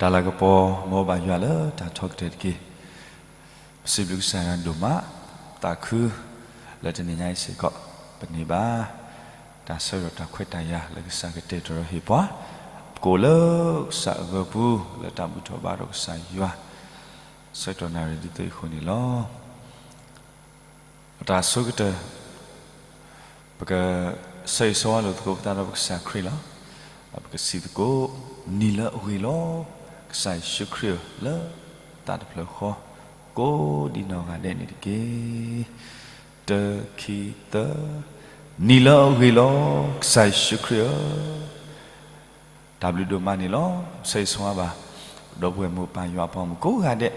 တၢ်လၤကပီၤ မ်ဘၣ်ယွၤလၢတၢ်ထီကတၢၢ်တက့ၢ်. ပစံးဘျုးကစၢ်ယွၤဒိၣ်မး, သးခုလၢတနံၤညါအံၤစ့ၢ်ကီး ပန့ၢ်ဘၣ် တၢ်ဆၢကတီၢ်တၢ်ခွဲးတၢ်ယာ်လၢကစၢ်ကတဲာ်ကတီၤဟ့ၣ်ပှၤ, ပကအိၣ်လၢကစၢ်အဂၢၢ်ပူၤ လၢတၢ်ဘူၣ်ထီၣ်ဘါထီၣ်ကစၢ်ယွၤ ဆၢကတီၢ်နၣ်ရံၣ်ဒ်သိးအံၤအဃိန့ၣ်လီၤ. အတၢ်ဆိကတၢၢ် ပကဆၢဂ့ၤဆၢဝါလိာ်သကိးပသးဒီးပကစၢ်ခရံာ်လီၤ. ပကစံးသကိး, နံၤလၢအဂ့ၤလီၤ, ကစၢ်ယ့ၣ်ၡူးခရံာ်ဧၢ, လၢသးတဖျၢၣ်ဃီ ကိးဒံနီၢ်ဂၤဒဲးန့ၣ်တက့ၢ်. တၢ ခံ သၢ, နံၤလၢအဂ့ၤလီၤ, ကစၢ်ယ့ၣ်ၡူးခရံာ်ဧၢ, တၢ်ဘျုးဒိၣ်မးန့ၣ်လီၤ. ဆၢဂ့ၤဆၢဝါဘၣ် ဒီပုၢ်ဝဲၢ်မိၢ်ပၢ်ယွၤအပှၤမုၣ်ကိးဂၤဒဲး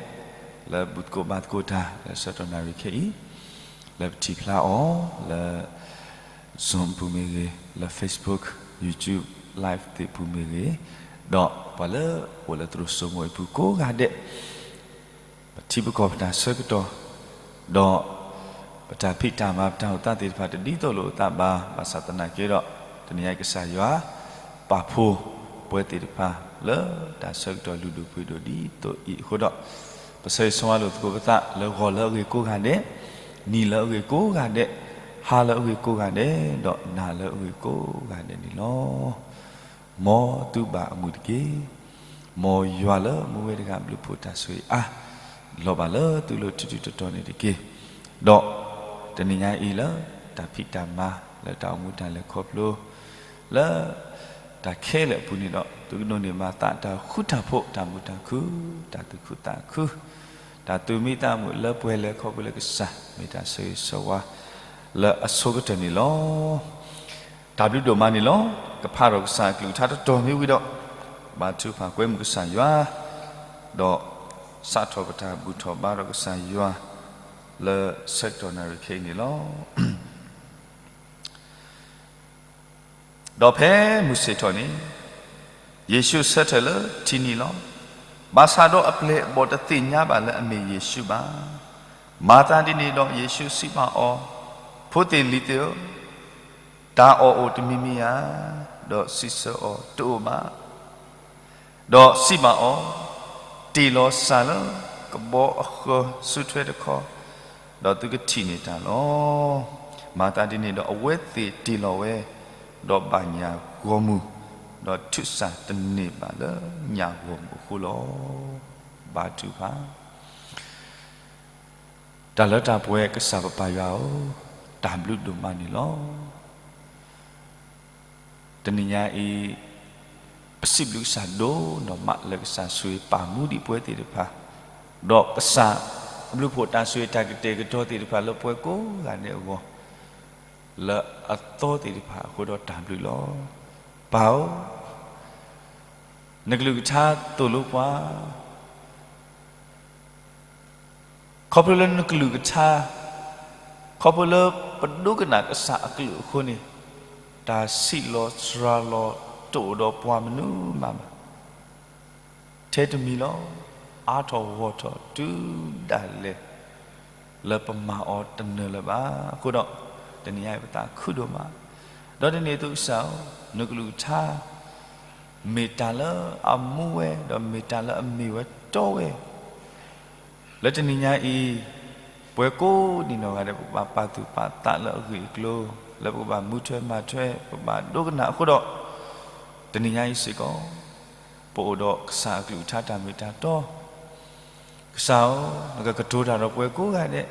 လၢဘူၣ်သကိးဘါသကိးတၢ် လၢဆၢကတီၢ်နၣ်ရံၣ်ခဲအံၤ လၢပထံၣ်ဖျါအီၤလၢ Zoom အပူၤမ့ၢ်ဂ့ၤ, လၢ Facebook, YouTube Live သ့ၣ်အပူၤမ့ၢ်ဂ့ၤ, ဒီးပှၤလၢအိၣ်လၢသရိာ်စိမိၤအပူၤကိးဂၤဒဲး ပထံပကီၢ်ပတၢ်ဆၢကတီၢ်, ဒီးပတၢ်ဖံးတၢ်မၤပတၢ်အိၣ်သးသ့ၣ်တဖၣ်တဒ်သိးလိာ်အသးဘၣ်, ဘၣ်ဆၣ်သနာ်က့ဒီး တနံၤညါအံၤကစၢ်ယွၤ ပာ်ဖှိၣ်ပဝဲသ့ၣ်တဖၣ်လၢတၢ်ဆၢကတီၢ်လုၢ်ဒိၣ်ပှ့ၤဒိၣ်ဒ်သိးအံၤအဃိဒီး, ပဆၢဂ့ၤဆၢဝါလိာ်သကိးပသးလၢဂီၤလၢအဂ့ၤကိးဂၤဒဲး, နံၤလၢအဂ့ၤကိးဂၤဒဲး, ဟါလၢအဂ့ၤကိးဂၤဒဲး, ဒီးနၤလၢအဂ့ၤကိးဂၤဒဲးန့ၣ်လီၤ. မ်သုဘၣ်အမုာ်တက့ၢ်. မ်ယွၤလၢမူဝဲတဂၤအဘျုးအဖှိၣ်တၢ်ဆိၣ်ဂ့ၤအါ လီၤဘၣ်လၢသုလိၤထူထူတီတီန့ၣ်တက့ၢ်. ဒီးတနံၤညါအံၤလၢတၢ်ဖံးတၢ်မၤ လၢတၢ်အိၣ်မူတၢ်လဲၤခီဖျိ လၢတၢ်ခဲလၢာ်အပူၤန့ၣ်ဒီး သုကဒိးန့ၢ်ဘၣ်သးတၢ်ဃူတၢ်ဖိး တၢ်မုာ်တၢ်ခုၣ် တၢ်သူၣ်ခုသးခု တၢ်သူၣ်မံသးမုာ်လၢပှဲၤလဲၤခီဖျိလၢကစၢ် မ့ၢ်တၢ်ဆၢဂ့ၤဆၢဝါလၢအဆိကတၢၢ်န့ၣ်လီၤ. တၢ်ဘျုးဒိၣ်မးန့ၣ်လီၤ. ကဖးထီၣ်ကစၢ်အကလုၢ်ကထါတတီၤမ့ၢ်ဝံၤဒီး ဘါထုကဖၣ်ကွဲမုာ်ကစၢ်ယွၤ, ဒီးစးထီၣ်ပတၢ်ဘူၣ်ထီၣ်ဘါထီၣ်ကစၢ်ယွၤ လၢဆၢကတီၢ်နၣ်ရံၣ်ခဲအံၤန့ၣ်လီၤ. ဒီးဖဲမုၢ်ဆ့ၣ်ထီၣ်န့ၣ် ယ့ၣ်ၡူးဆၢထၢၣ်လၢထံနံၤလီၤ. ဘၣ်ဆၣ်ဒီးအပျဲၢ်အဘီၣ်တသ့ၣ်ညါဘၣ်လၢအမ့ၢ်ယ့ၣ်ၡူးဘၣ်. မၤသးဒ်န့ၣ်ဒီးယ့ၣ်ၡူးစံးဘၣ်အီၤ, ဖိသ့ၣ်လံၤသ့ၣ်ဧၢ, တၢ်အီၣ်အိၣ်တမံၤမံၤဧါ. ဒီးစံးဆၢအီၤ, တအိၣ်ဘၣ်. ဒီးစံးဘၣ်အီၤ, တ့ၢ်လီၤစၢ်လၢကဘီအဃၢၤစုထွဲတခီ, ဒီးသုကထံၣ်န့ၢ်တၢ်လီၤ. မၤသးဒ်န့ၣ်ဒီးအဝဲသ့ၣ်တ့ၢ်လီၤဝဲ, ဒီးဘၣ်ညၣ်ဂီၤမုၢ်, ဒီးထုးစၢ်တန့ၢ်ဘၣ်လၢညၣ်ဂီၤမုၢ်အဃိလီၤ. ဘါထုကဖၣ် တၢ်လၢတၢ်ပှဲၤကစၢ်ပပၢ်ယွၤဧၢ, တၢ်ဘျုးဒိၣ်မးန့ၣ်လီၤ. တနံၤညါအံၤ ပစံးဘျုးကစၢ်ဒိၣ်ဒီးမးလၢကစၢ်ဆိၣ်ဂ့ၤပာ်မူဒံးပဝဲသ့ၣ်တဖၣ်, ဒီးကစၢ်အဘျုးအဖှိၣ်တၢ်ဆိၣ်ဂ့ၤတၢ်ကတဲာ်ကတီၤသ့ၣ်တဖၣ်လၢပှၤကိးဂၤဒဲးအဂီၢ်, လၢအသီသ့ၣ်တဖၣ်အဃိဒီးတၢ်ဘျုးလီၤ. ပၢ်ဧၢ, နကလုၢ်ကထါသိၣ်လိပှၤ ခီဖျိလၢနကလုၢ်ကထါ, ခီဖျိလၢပဒိကနၣ်ကစၢ်အကလုၢ်အဃိန့ၣ်, တၢ်ဆံးလီၤစှၤလီၤတအိၣ်ဒီးပှၤမနုၤမးဘၣ်. ထဲတမံၤလီၤ. အါထီၣ်ဂီၢ်ထီၣ်တုၤဒၣ်လဲာ် လၢပမၤအီၤတနၢၤလၢၤဘၣ်. အဃိဒီး တနံၤညါအံၤပသးခုဒိၣ်မး, ဒီးတန့ၢ်အသိးကစၢ်ဧၢ, နကလုၢ်ကထါ မ့ၢ်တၢ်လၢအမူဝဲ ဒီးမ့ၢ်တၢ်လၢအမ့ၢ်ဝဲတီဝဲ လၢတနံၤညါအံၤ, ပှၤကိးဒံးနီၢ်ဂၤဒဲး ပကဘၣ်ပာ်သူၣ်ပာ်သးလၢအဂ့ၢ်အကျိၤ, လၢပကဘၣ်မူထွဲမၤထွဲ, ပကဘၣ်ဒိကနၣ်အဃိဒီး, တနံၤညါအံၤစ့ၢ်ကီး, ပအိၣ်ဒီးကစၢ်အကလုၢ်ကထါတၢ်မ့ၢ်တၢ်တီ, ကစၢ်ဧၢ, နကကတိၤတၢ်ဒီးပှၤကိးဂၤဒဲး,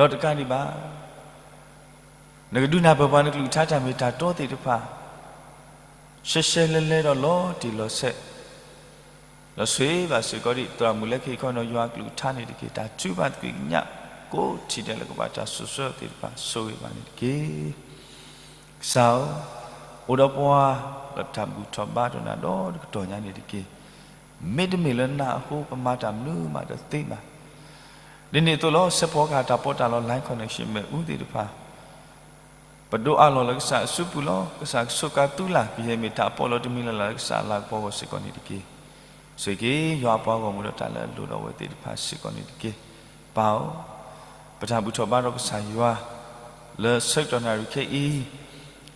ဒီးတကးဒံးဘၣ် နကဒုးနၢ်ပၢၢ်ပှၤနကလုၢ်ကထါတၢ်မ့ၢ်တၢ်တီသ့ၣ်တဖၣ် ရှဲရှဲလဲလဲဒီးလီၤတံၢ်လီၤဆဲး, ဒီးဆိၣ်ဂ့ၤဘၣ်စ့ၢ်ကီးဒံး သရၣ်မုၣ်လၢခံခီနီၤ ယွၤအကလုၢ်ကထါန့ၣ်တက့ၢ်. တၢ်ထုကဖၣ်သကွံာ်ကညး ကိးထံၣ်ဒဲးလၢကဘၣ်တၢ်စိၤဆၢသ့ၣ်တဖၣ် ဆိၣ်ဂ့ၤဘၣ်န့ၣ်တက့ၢ်. ကစၢ်ဧၢ, အိၣ်ဒီးပှၤလၢတၢ်ဘူၣ်ထီၣ်ဘါထီၣ်နၤဒီးတကတီၢ်ညါန့ၣ်တက့ၢ်. မ့တမ့ၢ်လၢနၤအဃိ ပမၤတၢ်မနုၤမးတသ့ဘၣ်. ဒ်န့ၣ်အသိးလီၤ. စဲးဖီကဟၣ်တၢ်ပီးတၢ်လီ Line Connection မ့ၣ်အူသ့ၣ်တဖၣ် ပဒိးအးလီၤလၢကစၢ်အစုပူၤလီၤ. ကစၢ်ကဆိးကါသူလၢ် ကယဲၢ်မ့ၢ်တၢ်အပီးလီတမံၤလၢ်လၢ်လၢကစၢ်အလၤကပီၤအဂီၢ်စ့ၢ်ကီးန့ၣ်တက့ၢ်. ဆိၣ်ဂ့ၤက့ၤ ယွၤအပှၤဂီၢ်မုၢ်ဒီးတၢ်လၢအလိၣ်ဒီးအဝဲသ့ၣ်တဖၣ်စ့ၢ်ကီးန့ၣ်တက့ၢ်. ပၢ်ဧၢ, ပတၢ်ဘူၣ်ထီၣ်ဘါထီၣ်ကစၢ်ယွၤ လၢဆၢကတီၢ်နၣ်ရံၣ်ခဲအံၤ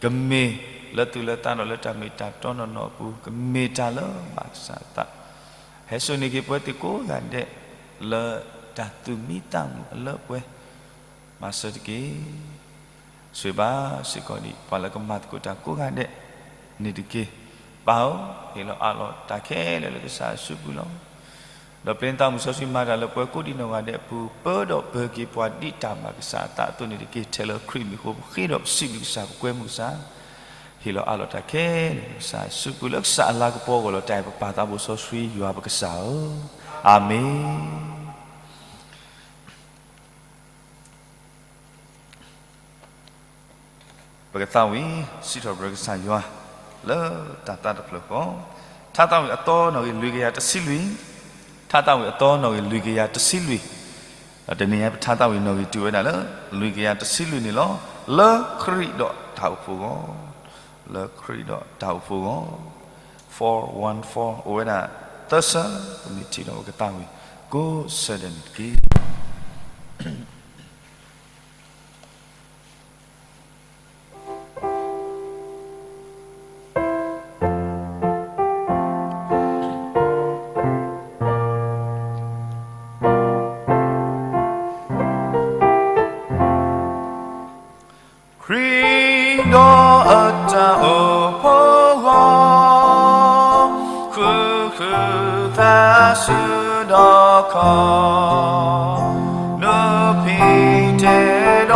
ကမ့ၢ်လၢသူၣ်လၢသးဒီးလၢတၢ်မ့ၢ်တၢ်တီနီၢ်နီၢ်အပူၤ ကမ့ၢ်တၢ်လၢဘၣ်ကစၢ်အသး ဟဲစိာ်န့ၢ်က့ၤပဝဲသ့ၣ်ကိးဂၤဒဲး လၢတၢ်သူၣ်မံသးမုာ်အလၢပှဲၤ, မၤစၢၤတက့ၢ်. ဆိၣ်ဂ့ၤဘၣ်စ့ၢ်ကီးဒံး ပှၤလၢကမၤသကိးတၢ်ကိးဂၤဒဲးန့ၣ်တက့ၢ်. ပၢ်ဧၢ, ဟ့ၣ်လီၤအးလီၤတၢ်ခဲလၢာ်လၢကစၢ်အစုပူၤလီၤ. ဒီးပျဲနသးမုၢ်စီဆှံမၤတၢ်လၢပှၤကိးဒံးနီၢ်ဂၤဒဲးအပူၤ, ပၢဒီးပၢၤက့ၤပှၤဒ်တၢ်မၤကစၢ်အသးအသိးန့ၣ်တက့ၢ်. ထဲလၢခရံာ်မံၤအဃိ ပဃ့ဒီးပစံးဘျုးကစၢ် ပကွဲမုာ်ကစၢ်, ဟ့ၣ်လီၤအးလီၤတၢ်ခဲလၢာ်လၢကစၢ်အစုပူၤ လၢကစၢ်အလၤကပီၤအဂီၢ်လီၤ. တၢ်အဲၣ်ပပၢ်သးဘိစီဆှံယွၤပကစၢ်ဧၢ, အၤမ့ၣ်. ပကသးဝံၣ် စံးထီၣ်ပတြၢၤကစၢ်ယွၤ လၢတၢ်သးတဖျၢၣ်ဃီ, ထါသးဝံၣ်အသီနီၣ်ဂံၢ်လွံၢ်ကယၤတဆံလွံၢ်, ထါသးဝံၣ်အသီနီၣ်ဂံၢ်လွံၢ်ကယၤတဆံလွံၢ်, ဒီးတနံၤညါပထါသးဝံၣ်နီၣ်ဂံၢ်တုၤဝဲဒၣ်လၢ လွံၢ်ကယၤတဆံလွံၢ်န့ၣ်လီၤ. လၢခရံာ်ဒီးတၢ်အိၣ်ဖှိၣ်အဂီၢ်, လၢခရံာ်ဒီးတၢ်အိၣ်ဖှိၣ်အဂီၢ်, four one four အိၣ်ဝဲဒၣ် သၢဆၢ, ပမ့ၢ်ထံၣ်ဒီးပကသးဝံၣ် ကိးဆၢဒဲးန့ၣ်တက့ၢ်. ခရံာ်ဒီးအတၢ်အိၣ်ဖှိၣ်အဂီၢ်, ဃုဃုသးစူၤဒီးခီ, နုၢ်ဖံးတ့ၢ်ဒီးပတြၢၤ,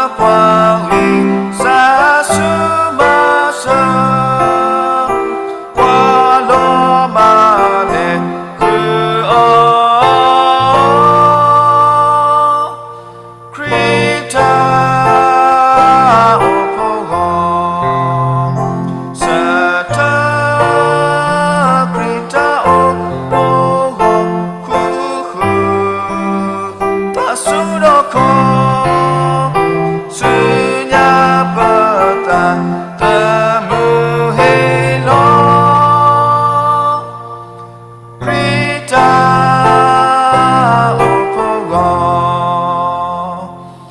ပှၤဝံသးစူၤမၤစၢၤ, ပှၤလီၤမၢ်လဲၤဃုာ်အီၤ ခရံာ်တၢ်အိၣ်ဖှိၣ်အဂီၢ်, ဆၢထၢၣ်ခရံာ်တၢ်အိၣ်ဖှိၣ်အဂီၢ်, ဃုဃုသးစူၤဒီးခီ, ဆူညါပသးသမူဟ့ၣ်လီၤ ခရံာ်တၢ်အိၣ်ဖှိၣ်အ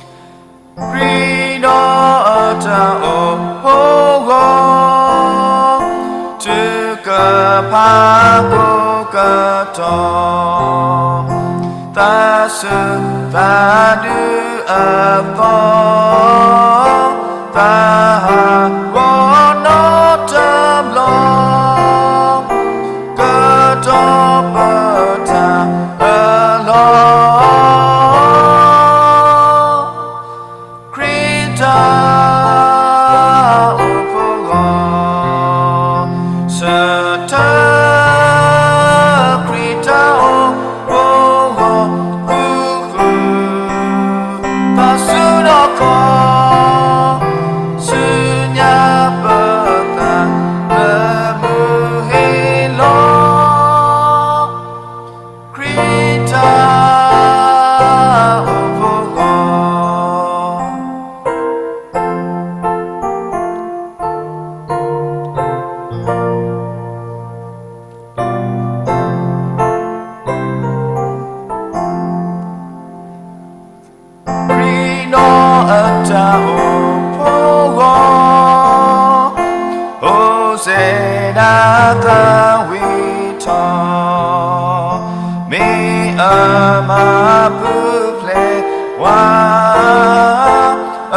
ဂီၢ်, ခရံာ်ဒီးအတၢ်အိၣ်ဖှိၣ်အဂီၢ်, တုၤကဖးကိးကတီၢ်, သးစူၤသးဒူအသီ, သးဟးဂီၤနီတဘျီ ကတီၢ်ပတၢ်အၢၣ်လီၤ, ခရံာ်တၢ်အိၣ်ဖှိၣ်အဂီၢ်, ဆၢထၢၣ်ခရံာ်တၢ်အိၣ်ဖှိၣ်အဂီၢ်, ဃုဃုသးစူၤဒီးခီ, ဆူညါပသးသမူဟ့ၣ်လီၤ ခရံာ်တၢ်အိၣ်ဖှိၣ်အဂီၢ်, ခရံာ်ဒီးအတၢ်အိၣ်ဖှိၣ်အဂီၢ်, ဟိၣ်စ့နၤသးဝံၣ်ထီၣ်, မ့ၢ်အမၤပူၤဖျဲးဝဲ, အ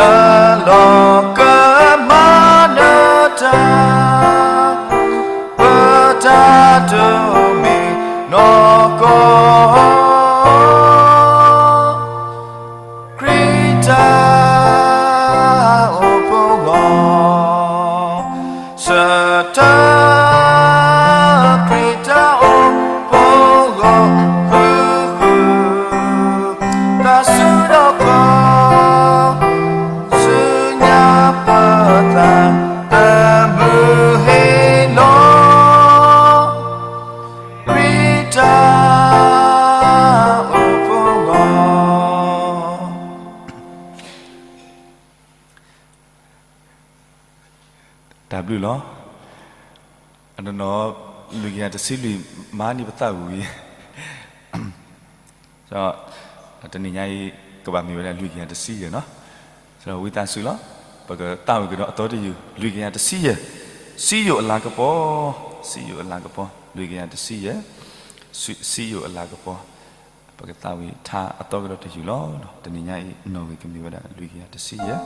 လီၢ်ကမၣ်နတၢ်, ပတၢ်တိၢ်မံၤနီၢ်ကီၢ် ခရံာ်တၢ်အိၣ်ဖှိၣ်အဂီၢ်, ဆၢထၢၣ်ခရံာ်တၢ်အိၣ်ဖှိၣ်အဂီၢ်, ဃုဃုသးစူၤဒီးခီ, ဆူညါပသးသမူဟ့ၣ်လီၤ ခရံာ်တၢ်အိၣ်ဖှိၣ်အဂီၢ်, တၢ်ဘျုးလီၤ. အနီၢ်နီၢ် လွံၢ်ကယၤတဆံလွံၢ် မၤန့ၢ်ပသးဝံၤ ဒီးတနံၤညါအံၤ ကဘၣ်မ့ၢ်ဝဲဒၣ်လွံၢ်ကယၤတဆံယဲၢ်နီၤ. ဒီးဝံသးစူၤလီၤ. ပကသးဝံၣ်ကဒီးအသီတယုၢ် လွံၢ်ကယၤတဆံယဲၢ်, စံယိၣ်အလၤကပီၤ စံယိၣ်အလၤကပီၤ လွံၢ်ကယၤတဆံယဲၢ်, စံယိၣ်အလၤကပီၤ, ပကသးဝံၣ်ထါအသီကဒီးတယုၢ်လီၤ. တနံၤညါအံၤ နီၣ်ဂံၢ်ကမ့ၢ်ဝဲဒၣ် လွံၢ်ကယၤတဆံယဲၢ်.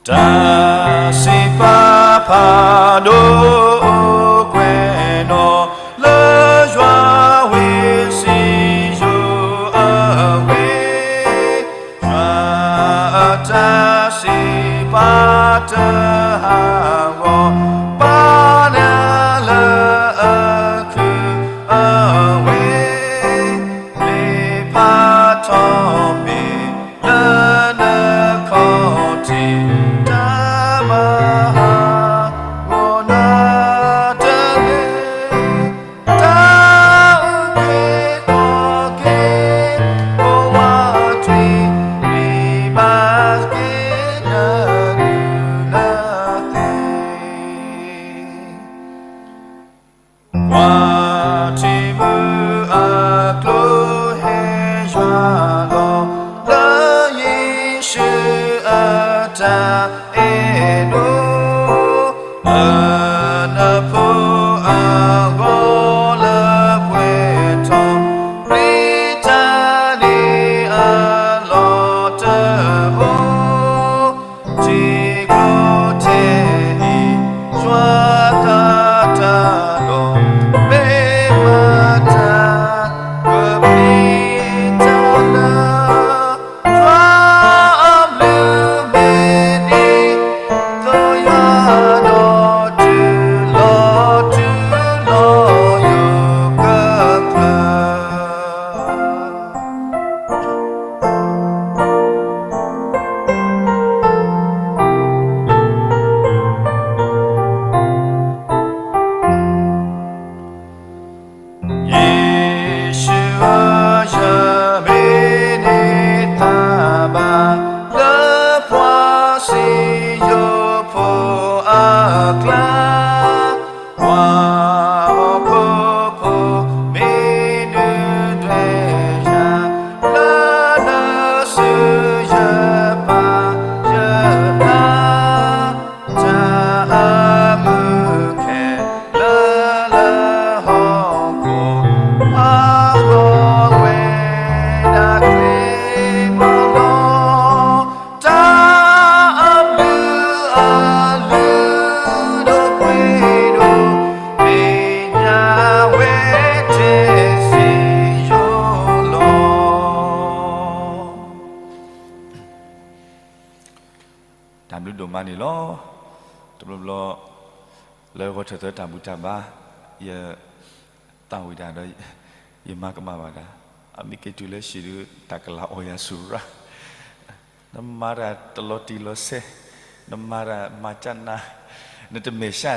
တၢ်စံးပာ်ဖးဒိၣ်အိၣ်ကွဲးနီၣ် လၢယွၤဝ့ၢ်စံယိၣ်အဝ့ၢ်, ယွၤအတၢ်စံးပာ်တဟးဂီၤ, ပာ်နၤလၢအခုအဝ့ၢ်, မ့ၢ်ဖးထီမ့ၢ် လၢနခီၣ်ထံး တၢ်မၤဟးဂီၤနၤတဂ့ၤ, တၢ်အုၣ်က့ၤခီၣ်က့ၤ ကိးဝါထွံၣ် မံဘၣ်က့ၤနဒုးနသ့ ကွၢ်ထံမုၢ်အကျိၤဟဲယွၤလီၤ, လၢယ့ၣ်ၡူးအတၢ်အဲၣ်ဒိး, လၢနဖိအဂီၢ်လၢပှဲၤထီၣ်, ပျံၤတၢ်န့ၣ်အလီၢ်တအိၣ် ထံကျိထဲအံၤ ယွၤသးတၢ်လီၤ, မ့ၢ်မၤတၢ်ကပျံၤတၢ်လၢ ယွၤအဘျုးမ့ၢ်ဒ်သိးယွၤဒီး တုၤလီၤတုၤလီၤယိာ်ကကျၢၤ ယ့ၣ်ၡူးဧၢ, ယမ့ၢ်န့ၢ်သါဘၣ် လၢပှၤစံယိၣ်ဖိအကျါ, ပှၤဟီၣ်ခိၣ်ဖိ မ့ၢ်ဒုၣ်ဒွဲၣ်ယၤ လၢနစုယပာ်ယသး တၢ်အမုၢ်ခဲလၢာ်လၢဟီၣ်ခိၣ် ဟးဂီၤဝဲဒၣ်ချ့မးလီၤ. တၢ်အဘျုးအလုၢ်ဒိၣ်ပှ့ၤဒိၣ် သ့ၣ်ညါဝဲထဲစံယိၣ်လီၤ. တၢ်ဘျုးဒိၣ်မးန့ၣ်လီၤ. တဘျီဘျီ လၢဂီၤထၢၣ်သၢတၢ်ဘူၣ်တၢ်ဘါ ယသးဝံၣ်တၢ်ဒီး ယမၤကမၣ်ဘၣ်တၢ်, အမ့ၢ်က့ၤတုၤလၢဟံၣ်ဒုး တၢ်ကလၤအီၣ်ယၤဆူၣ်ရၣ်, နမၤတၢ်တလီၤတံၢ်လီၤဆဲး, နမၤတၢ်မၤကၢ်နၤ, နတမဲာ်ဆှး,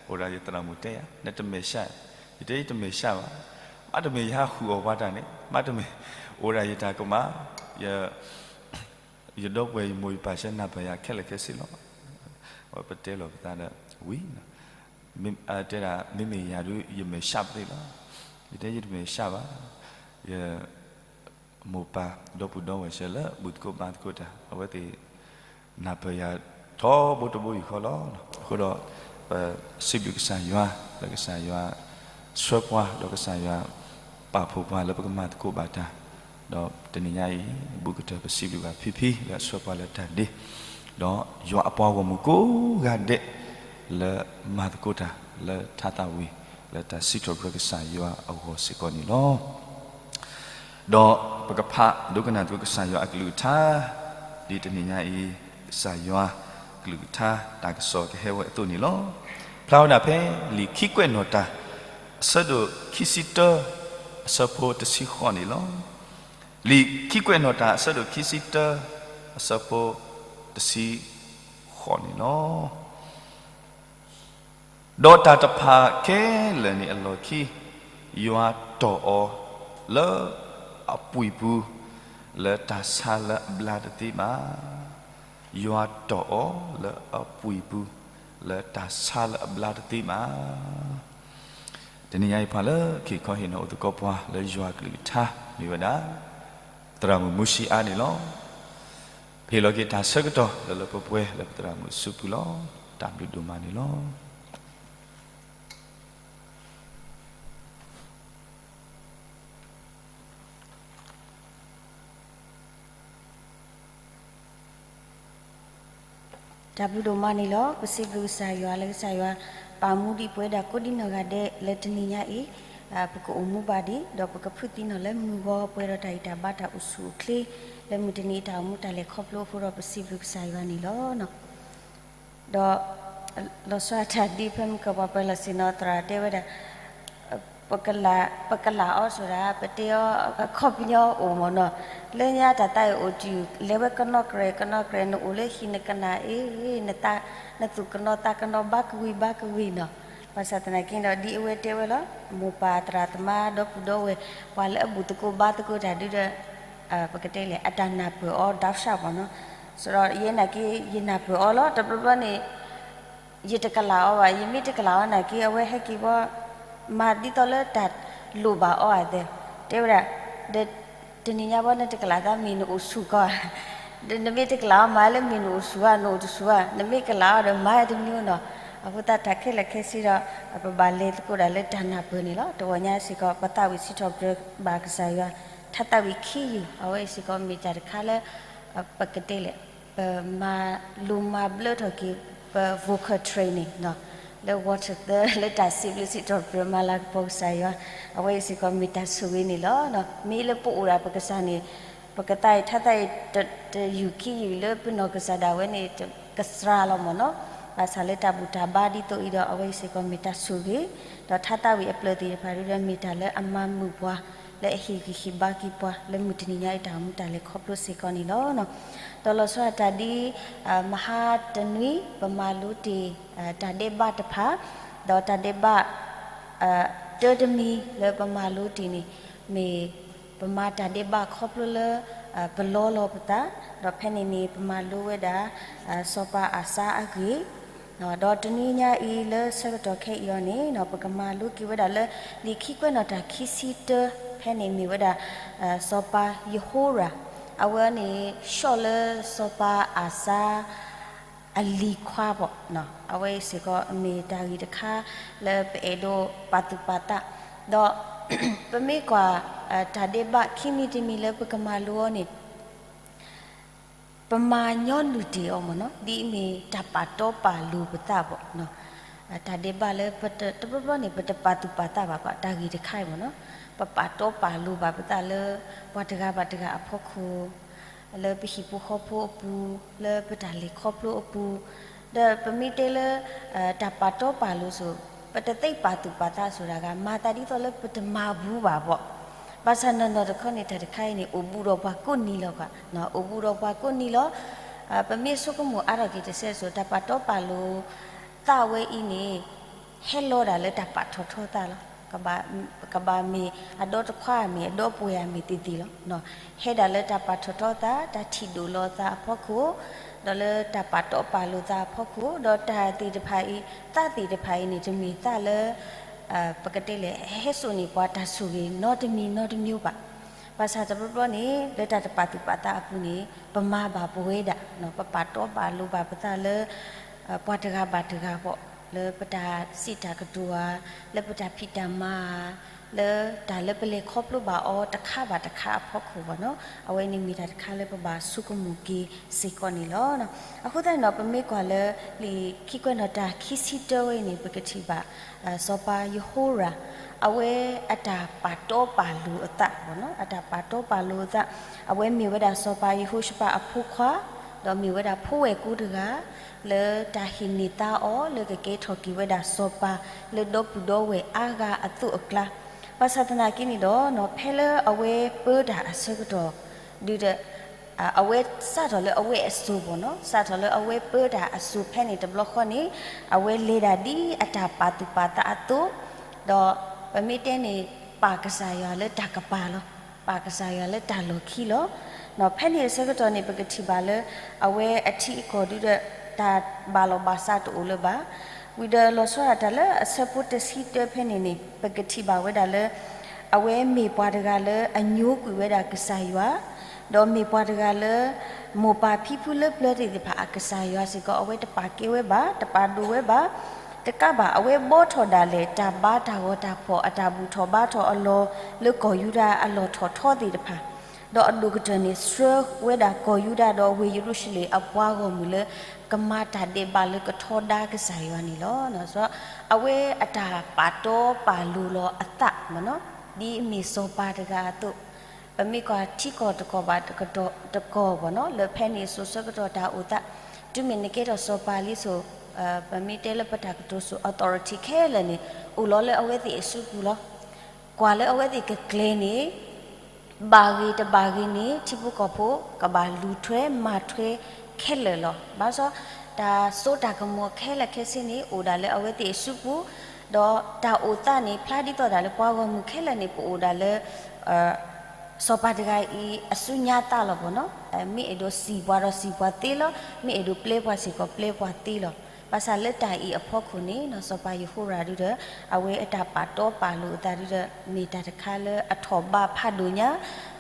အိၣ်ဒၣ်ယသရၣ်မုၣ်တဲယၤ နတမဲာ်ဆှး, ယတဲယတမဲာ်ဆှးဘၣ်, မ့တမ့ၢ်ယဟးဃုာ်အီၣ်ပှၤတၢ်န့ၣ် မ့တမ့ၢ်, အိၣ်ဒၣ်ယတၢ်ကမၣ်, ယ ယဒီပုၢ်ဝဲၢ်ယမိၢ်ယပၢ်ဆၢနၢ်ပၢၢ်ယၤခဲလၢာ်ခဲဆ့လီၤ. ပတဲလီၤပသးဒီးဝံၤ, တဲဒၣ် မ့မ့ၢ်ယၤဒုး ယမဲာ်ဆှးပသ့လီၤ. ယတဲယတမဲာ်ဆှးဘၣ်. ယမိၢ်ပၢ် ဒီပုၢ်ဒီဝဲၢ်ဆၢလၢဘူၣ်သကိးဘါသကိးတၢ် အဝဲသ့ၣ် နၢ်ပၢၢ်ယၤထီဘိတဘိယူၢ်ဃီလီၤ. အဃိဒီး ပစံးဘျုးကစၢ်ယွၤ လၢကစၢ်ယွၤ ဆှၢပှၤ ဒီးကစၢ်ယွၤ ပာ်ဖှိၣ်ပှၤလၢပကမၤသကိးဘၣ်တၢ်, ဒီးတနံၤညါအံၤ ဘူးကတၢၢ်ပစံးဘျုးဘၣ်ဖံဖံ လၢအဆှၢပှၤလၢတၢ်ဒ့, ဒီးယွၤအပှၤဂီၢ်မုၢ်ကိးဂၤဒဲး လၢမၤသကိးတၢ် လၢထါသးဝံၣ် လၢတၢ်စံးထီၣ်ပတြၢၤကစၢ်ယွၤအဂီၢ်စ့ၢ်ကီးန့ၣ်လီၤ. ဒီးပကဖးဒိကနၣ်သကိးကစၢ်ယွၤအကလုၢ်ကထါ, ဒ်တနံၤညါအံၤ ကစၢ်ယွၤကလုၢ်ကထါ တၢ်ကစီၣ်ကဟဲဝဲအသိးန့ၣ်လီၤ. ဖျါဝဲဒၣ်ဖဲ လံာ်ခံကွဲးနီၣ်တၢ် အဆၢဒိၣ်ခံဆံတၢ အဆၢဖိတဆံဃိးန့ၣ်လီၤ. လံာ်ခံကွဲးနီၣ်တၢ် အဆၢဒိၣ်ခံဆံတၢ အဆၢဖိတဆံဃိးန့ၣ်လီၤ. ဒီးတၢ်တဖၣ်ခဲလၢာ်န့ၣ်အလီၢ်ခံ, ယွၤတီၢ်အီၤလၢအပှံာ်ပူၤ လၢတၢ်ဆါလၢအဘျါတသ့ဘၣ်. ယွၤတီၢ်အီၤလၢအပှံာ်ပူၤ လၢတၢ်ဆါလၢအဘျါတသ့ဘၣ်. တနံၤညါအံၤ ပှၤလၢအဟ့ၣ်ခီဟ့ၣ်နီၤအိၣ်သကိးပှၤလၢယွၤကလုၢ်ကထါ မ့ၢ်ဝဲဒၣ် သရၣ်မုၣ်မူၡံအါန့ၣ်လီၤ. ပဟ့ၣ်လီၤက့ၤတၢ်ဆၢကတီၢ်လၢလၢပှဲၤပှဲၤလၢပသရၣ်မုၣ်အစုပူၤလီၤ. တၢ်ဘျုးဒိၣ်မးန့ၣ်လီၤ. တၢ်ဘျုးဒိၣ်မးန့ၣ်လီၤ. ပစံးဘျုးကစၢ်ယွၤလၢကစၢ်ယွၤ ပာ်မူဒံးပဝဲဒၣ်ကိးဒံနီၢ်ဂၤဒဲးလၢတနံၤညါအံၤ, ပကအိၣ်မူဘၣ်ဒံး ဒီးပကဖုးသံနီၢ်လၢမုၢ်ဂီၤပှဲၤဒီးတၢ်ဂံၢ်တၢ်ဘါတၢ်အိၣ်ဆူၣ်အိၣ်ချ့ လၢမုၢ်တနံၤအတၢ်အိၣ်မူတၢ်လဲၤခီဖျိအဃိဒီး ပစံးဘျုးကစၢ်ယွၤန့ၣ်လီၤ. ဒီး လီၤဆီဒၣ်တၢ်ဒ်ဖဲမုၢ်ကပှၤပၢၤလီၢ်ဆ့ၣ်နီၤသရၣ်တဲဝဲဒၣ်, ပကလးအီၤဆိဒၣ် ပတဲအီၤ အခီပညီအိၣ်မ့ၢ်နီၤ, လၢညါတၢ်သးအံၤအိၣ်တုၤ လဲၤဝဲကနီၣ်ကြဲးကနီၣ်ကြဲး နအိၣ်လၢဟံၣ်နကနၣ်အ့ၣ် နသူၣ်ကနီၣ်သးကနီၣ်ဘါကဝံၤဘါကဝံၤနီၤ, ဘၣ်ဆၣ်သနာ်က့ဒီး ဒ်အဝဲတဲဝဲလီၤ, မိၢ်ပၢ်သရၣ်သမါဒီပုၢ်ဒီဝဲၢ် ပှၤလၢအဘူၣ်သကိးဘါသကိးတၢ်ဒုဒီး ပကတဲလဲၣ် အတၢ်နၢ်ပၢၢ်အီၤ ဒီးဆၣ်ပီၤနီၤ, စဒီးယဲနာ်က့ ယနၢ်ပၢၢ်အီၤလီၤ. တဘျီဘျီန့ၣ် ယတကလးအီၤဘၣ်, ယမ့ၢ်တကလးအီၤနာ်က့ အဝဲဟဲက့ၤဘီ မၤဒ်သိးလၢတၢ်လိၣ်ဘၣ်အီၤအသး, တဲဝဲဒၣ်, တနံၤညါဘီနတကလးသးမ့ၢ်နအိၣ်ဆူၣ်ကီးဧါ, နမ့ၢ်တကလးအီၤမၤလၢမ့ၢ်နအိၣ်ဆူၣ်ဧါ နအိၣ်တဆူၣ်ဧါ, နမ့ၢ်ကလးအီၤဒီးမၤတမံၤနီၤ, အဃိသတးတၢ်ခဲလၢာ်ခဲဆ့ဒီး ပဘၣ်လဲၤသကိးဒၣ်လၢတၢ်နၢ်ပၢၢ်န့ၣ်လီၤ. တဂီၤညါစ့ၢ်ကီး ပသးဝံၣ်စံးထီၣ်ပတြၢၤဘၣ်ကစၢ်ယွၤ ထါသးဝံၣ်ခံယုၢ် အဝဲအံၤစ့ၢ်ကီးမ့ၢ်တၢ်တခါလၢ ပကတဲလဲၣ် ပမၤလိမၤဘျၢထီၣ်က့ၤ ပ vocal training လၢ ဝီထၢၣ်သၢ လၢတၢ်စံးဘျုးစံးထီၣ်ပတြၢၤမၤလၤကပီၤကစၢ်ယွၤ, အဝဲအံၤစ့ၢ်ကီးမ့ၢ်တၢ်ဆိၣ်ဂ့ၤန့ၣ်လီၤ. မ့ၢ်လၢပအိၣ်ဒၣ်ပကစၢ်န့ၣ် ပကသးအံၤ ထါသးအံၤ တယုၢ်ခံယုၢ်လၢပနီၢ်ကစၢ်ဒၣ်ဝဲန့ၣ် ကစှၤလီၤမ့ၢ်နီၤ, ဘၣ်ဆၣ်လၢတၢ်ဘူၣ်တၢ်ဘါဒ်သိးအံၤဒီး အဝဲအံၤစ့ၢ်ကီးမ့ၢ်တၢ်ဆိၣ်ဂ့ၤ, ဒီးထါသးဝံၣ်အပျၢၢ်သ့ၣ်တဖၣ်ဒုဒီး မ့ၢ်တၢ်လၢအမၤမုာ်ပှၤ လၢအဟ့ၣ်ဂံၢ်ဟ့ၣ်ဘါက့ၤပှၤ လၢမုၢ်တနံၤညါအံၤတၢ်အိၣ်မူတၢ်လဲၤခီဖျိစ့ၢ်ကီးန့ၣ်လီၤ. ဒီးလီၤဆီဒၣ်တၢ်ဒ် မဟါတနွံ ပမၤလိတ့ၢ် တၢ်ဒဲးဘးတဖၣ်, ဒီးတၢ်ဒဲးဘး တၢတမံၤလၢပမၤလိတ့ၢ်န့ၣ် မ့ၢ်ပမၤတၢ်ဒဲးဘးခီဖျိလၢ ပလီလီၤပသး, ဒီးဖဲန့ၣ်န့ၣ် ပမၤလိဝဲဒၣ် စီၤပၤအၤစါအဂ့ၢ်, ဒီးတနွံညါအံၤလၢဆၢကတီၢ်ခဲအံၤအီၤန့ၣ် ပကမၤလိက့ၤဝဲဒၣ်လၢ လံာ်ခံကွဲးနီၣ်တၢ်ခံဆံတၢ ဖဲန့ၣ်မ့ၢ်ဝဲဒၣ် စီၤပၤယဟိရၣ်, အဝဲန့ၣ် ဆီၣ်လၢစီၤပၤအၤစါ အလံၤခွါဘၣ်, အဝဲအံၤစ့ၢ်ကီးမ့ၢ်တၢ်ဂ့ၢ်တခါလၢပအဲၣ်ဒိးပာ်သူၣ်ပာ်သး, ဒီး ပမ့ၢ်ကွၢ် တၢ်ဒဲးဘးခံမံၤတမံၤလၢပကမၤလိအီၤန့ၣ် ပမၤညီနုၢ်တ့ၢ်အီၤမ့ၢ်နီၤ, ဒ်အမ့ၢ်တၢ်ပာ်တီပာ်လိၤပသးဘၣ်, တၢ်ဒဲးဘးလၢပတဘျီဘျီန့ၣ် ပတပာ်သူၣ်ပာ်သးဘၣ်ဘၣ် တၢ်ဂ့ၢ်တခါအံၤမ့ၢ်နီၤ, ပပာ်တီပာ်လိၤဘၣ်ပသးလၢ ပှၤတဂၤဘၣ်တဂၤအဖီခိၣ် လၢပဟံၣ်ဖိဃီဖိအပူၤ, လၢပတၢ်လဲၤခီဖျိအပူၤ, ဒီးပမ့ၢ်တဲလၢ တၢ်ပာ်တီပာ်လိၤစိၤ ပတသ့ပာ်သူၣ်ပာ်သးစိၤတဂၤ မၤသးဒ်သိးလၢပတမၤဘူးဘၣ်ဘၣ်. ဘၣ်ဆၣ်နီၢ်နီၢ်တခီန့ၣ် တၢ်တခါအံၤန့ၣ် အိၣ်ဘူးဒီးပှၤကိးနံၤလီၤဘၣ်, အိၣ်ဘူးဒီးပှၤကိးနံၤလီၤ. ပမ့ၢ်ဆိကမိၣ်အါထီၣ်က့ၤတစဲးစိၤ တၢ်ပာ်တီပာ်လိၤသးဝဲအံၤန့ၣ် ဟဲလီၤဒၣ်လၢတၢ်ပာ်ထီၣ်ထီသးလီၤ. ကဘၣ်မ့ၢ်အဒီတခွါမ့ၢ်အဒီပှဲၤဧါမ့ၢ်သ့ၣ်သ့ၣ်လီၤ. ဟဲဒၣ်လၢတၢ်ပာ်ထီၣ်ထီသး တၢ်ထံၣ်ဒိၣ်လီၤသးအဖီခိၣ်, ဒီးလၢတၢ်ပာ်တီပာ်လိၤသးအဖီခိၣ်, ဒီးတၢ်သ့ၣ်တဖၣ်အံၤ သးသ့ၣ်တဖၣ်အံၤန့ၣ် တမ့ၢ်သးလၢ ပကတဲလဲၣ် ဟဲစိာ်န့ၢ်ပှၤတၢ်ဆိၣ်ဂ့ၤနီတမံၤနီတမံၤဘၣ်. ဘၣ်ဆၣ်တဘျီဘျီန့ၣ် လၢတၢ်တပာ်သူၣ်ပာ်သးအပူၤန့ၣ် ပမၤဘၣ်ပဝဲဒၣ်, ပပာ်တီပာ်လိၤဘၣ်ပသးလၢ ပှၤတဂၤဘၣ်တဂၤဘၣ်, လၢပတၢ်စံးတၢ်ကတိၤဧါ, လၢပတၢ်ဖံးတၢ်မၤဧါ, လၢတၢ်လၢပလဲၤခီဖျိဘၣ်အီၤတခါဘၣ်တခါအဖီခိၣ်ဘၣ်နီၤ, အဝဲန့ၣ်မ့ၢ်တၢ်တခါလၢပဘၣ်ဆိကမိၣ်က့ၤစ့ၢ်ကီးန့ၣ်လီၤ. အဃိသတးန့ၣ်ဒီး ပမ့ၢ်ကွၢ်လၢလံာ်ခံကွဲးနီၣ်တၢ်ခံဆံတၢဝဲအံၤန့ၣ် ပကထံၣ်ဘၣ် စီၤပၤယဟိရၣ် အဝဲအတၢ်ပာ်တီပာ်လိၤအသး, အတၢ်ပာ်တီပာ်လိၤအသး, အဝဲမ့ၢ်ဝဲဒၣ်စီၤပၤယဟိၤၡဖးအဖိခွါ, ဒီးမ့ၢ်ဝဲဒၣ်ဖိဝဲၢ်ကိတဂၤ လၢတၢ်ဟ့ၣ်န့ၢ်သါအီၤလၢကကဲထီၣ်က့ၤဝဲဒၣ်စီၤပၤ လၢဒီပုၢ်ဒီဝဲၢ်အါဂၤအသိးအကျါ, ဘၣ်ဆၣ်သနာ်က့န့ၣ်ဒီး ဖဲလၢအဝဲပၢတၢ်အဆၢကတီၢ် ဒုးဒီး အဝဲစးထီၣ်လၢအဝဲအစိၤဘၣ်နီၤ, စးထီၣ်လၢအဝဲပၢတၢ်အစိၤဖဲန့ၣ်တဘျီဃီန့ၣ် အဝဲလဲၤဒၣ်ဒ်အတၢ်ပာ်သူၣ်ပာ်သးအသိး, ဒီးပမ့ၢ်တဲန့ၣ် ပာ်ကစၢ်ယွၤလၢတၢ်ကပၤလီၤ, ပာ်ကစၢ်ယွၤလၢတၢ်လီၢ်ခံလီၤ. ဖဲန့ၣ်အဆၢကတီၢ်န့ၣ် ပကထံၣ်ဘၣ်လၢ အဝဲအထံအကီၢ်ဒုးဒီး တၢ်ဘၣ်လီၢ်ဘၣ်စးတအိၣ်လၢၤဘၣ်, ဝံၤဒီးလီၤဆီဒၣ်တၢ်လၢအဆၢဖိတဆံတၢဖဲန့ၣ်န့ၣ် ပကထံၣ်ဘၣ်ဝဲဒၣ်လၢ အဝဲမ့ၢ်ပှၤတဂၤလၢအညိကွံာ်ဝဲဒၣ်ကစၢ်ယွၤ, ဒီးမ့ၢ်ပှၤတဂၤလၢ မိၢ်ပၢ်ဖံဖုလၢပျၢၤသ့ၣ်တဖၣ်အကစၢ်ယွၤစ့ၢ်ကီး အဝဲတပာ်ကဲဝဲဘၣ်, တပာ်ဒိၣ်ဝဲဘၣ်, တကးဘၣ် အဝဲဘှီထီၣ်ဒၣ်လဲာ် တၢ်ဘါတၢ်ဂီၤတၢ်ဖီၣ် အတၢ်ဘူၣ်ထီၣ်ဘါထီၣ်အလီၢ် လၢကီၢ်ယူဒၤအလီၢ်ထီၣ်ထီသ့ၣ်တဖၣ် ဒီးအဒိၣ်ကတၢၢ်န့ၣ် ဆှၢဝဲဒၣ်ကီၢ်ယူဒၤဒီးဝ့ၢ်ယရူၤၡလ့ၣ်အပှၤဂီၢ်မုၢ်လၢ ကမၤတၢ်ဒဲးဘးလၢကထီဒါကစၢ်ယွၤန့ၣ်လီၤ. အဝဲအတၢ်ပာ်တီပာ်လိၤလီၤအသးမ့ၢ်နီၤ, ဒ်မ့ၢ်စီၤပၤတဂၤအသိး, ပမ့ၢ်ကွၢ်ထံကီၢ်တကီၢ်ဘၣ်တကီၢ်ဘၣ်နီၤ လၢဖဲန့ၣ်စိၤဆၢကတီၢ်တၢ်အိၣ်သး, တုၤမ့ၢ်နကဲထီၣ်စီၤပၤလံစိၤ, ပမ့ၢ်တဲလၢပတၢ်ကတိၤစိၤ authority ခဲလၢာ်န့ၣ် အိၣ်လီၤလၢအဝဲသ့ၣ်အစုပူၤလီၤ. ကွၢ်လၢအဝဲသ့ၣ်ကကျဲၤန့ၣ် ဘၣ်ဂ့ၤတဘၣ်ဂ့ၤန့ၣ် ထံဖိကီၢ်ဖိကဘၣ်လူၤထွဲမၤထွဲခဲလၢာ်လီၤ. ဘၣ်ဆၣ် တၢ်စိတၢ်ကမီၤခဲလၢာ်ခဲဆ့န့ၣ် အိၣ်ဒၣ်လၢအဝဲသ့ၣ်အစုပူၤ, ဒီးတၢ်အိၣ်သးန့ၣ် ဖျါဒ်သိးဒၣ်လၢပှၤဂီၢ်မုၢ်ခဲလၢာ်န့ၣ် ပအိၣ်ဒၣ်လၢ စီၤပၤတဂၤအံၤ အစုညါသးလီၤဘၣ်နီၤ, မ့ၢ်အဲၣ်ဒိးစံၣ်ပှၤဒီးစံၣ်ပှၤသ့လီၤ, မ့ၢ်အဲၣ်ဒိးပျဲပှၤစ့ၢ်ကီးပျဲပှၤသ့လီၤ. ဘၣ်ဆၣ်လၢတၢ်အံၤအဖီခိၣ်န့ၣ်နီၤ စီၤပၤယဟိရၤဒုဒီး အဝဲအတၢ်ပာ်တီပာ်လိၤအသးဒုဒီး မ့ၢ်တၢ်တခါလၢအထီၣ်ဘးဖးဒိၣ်ညါ,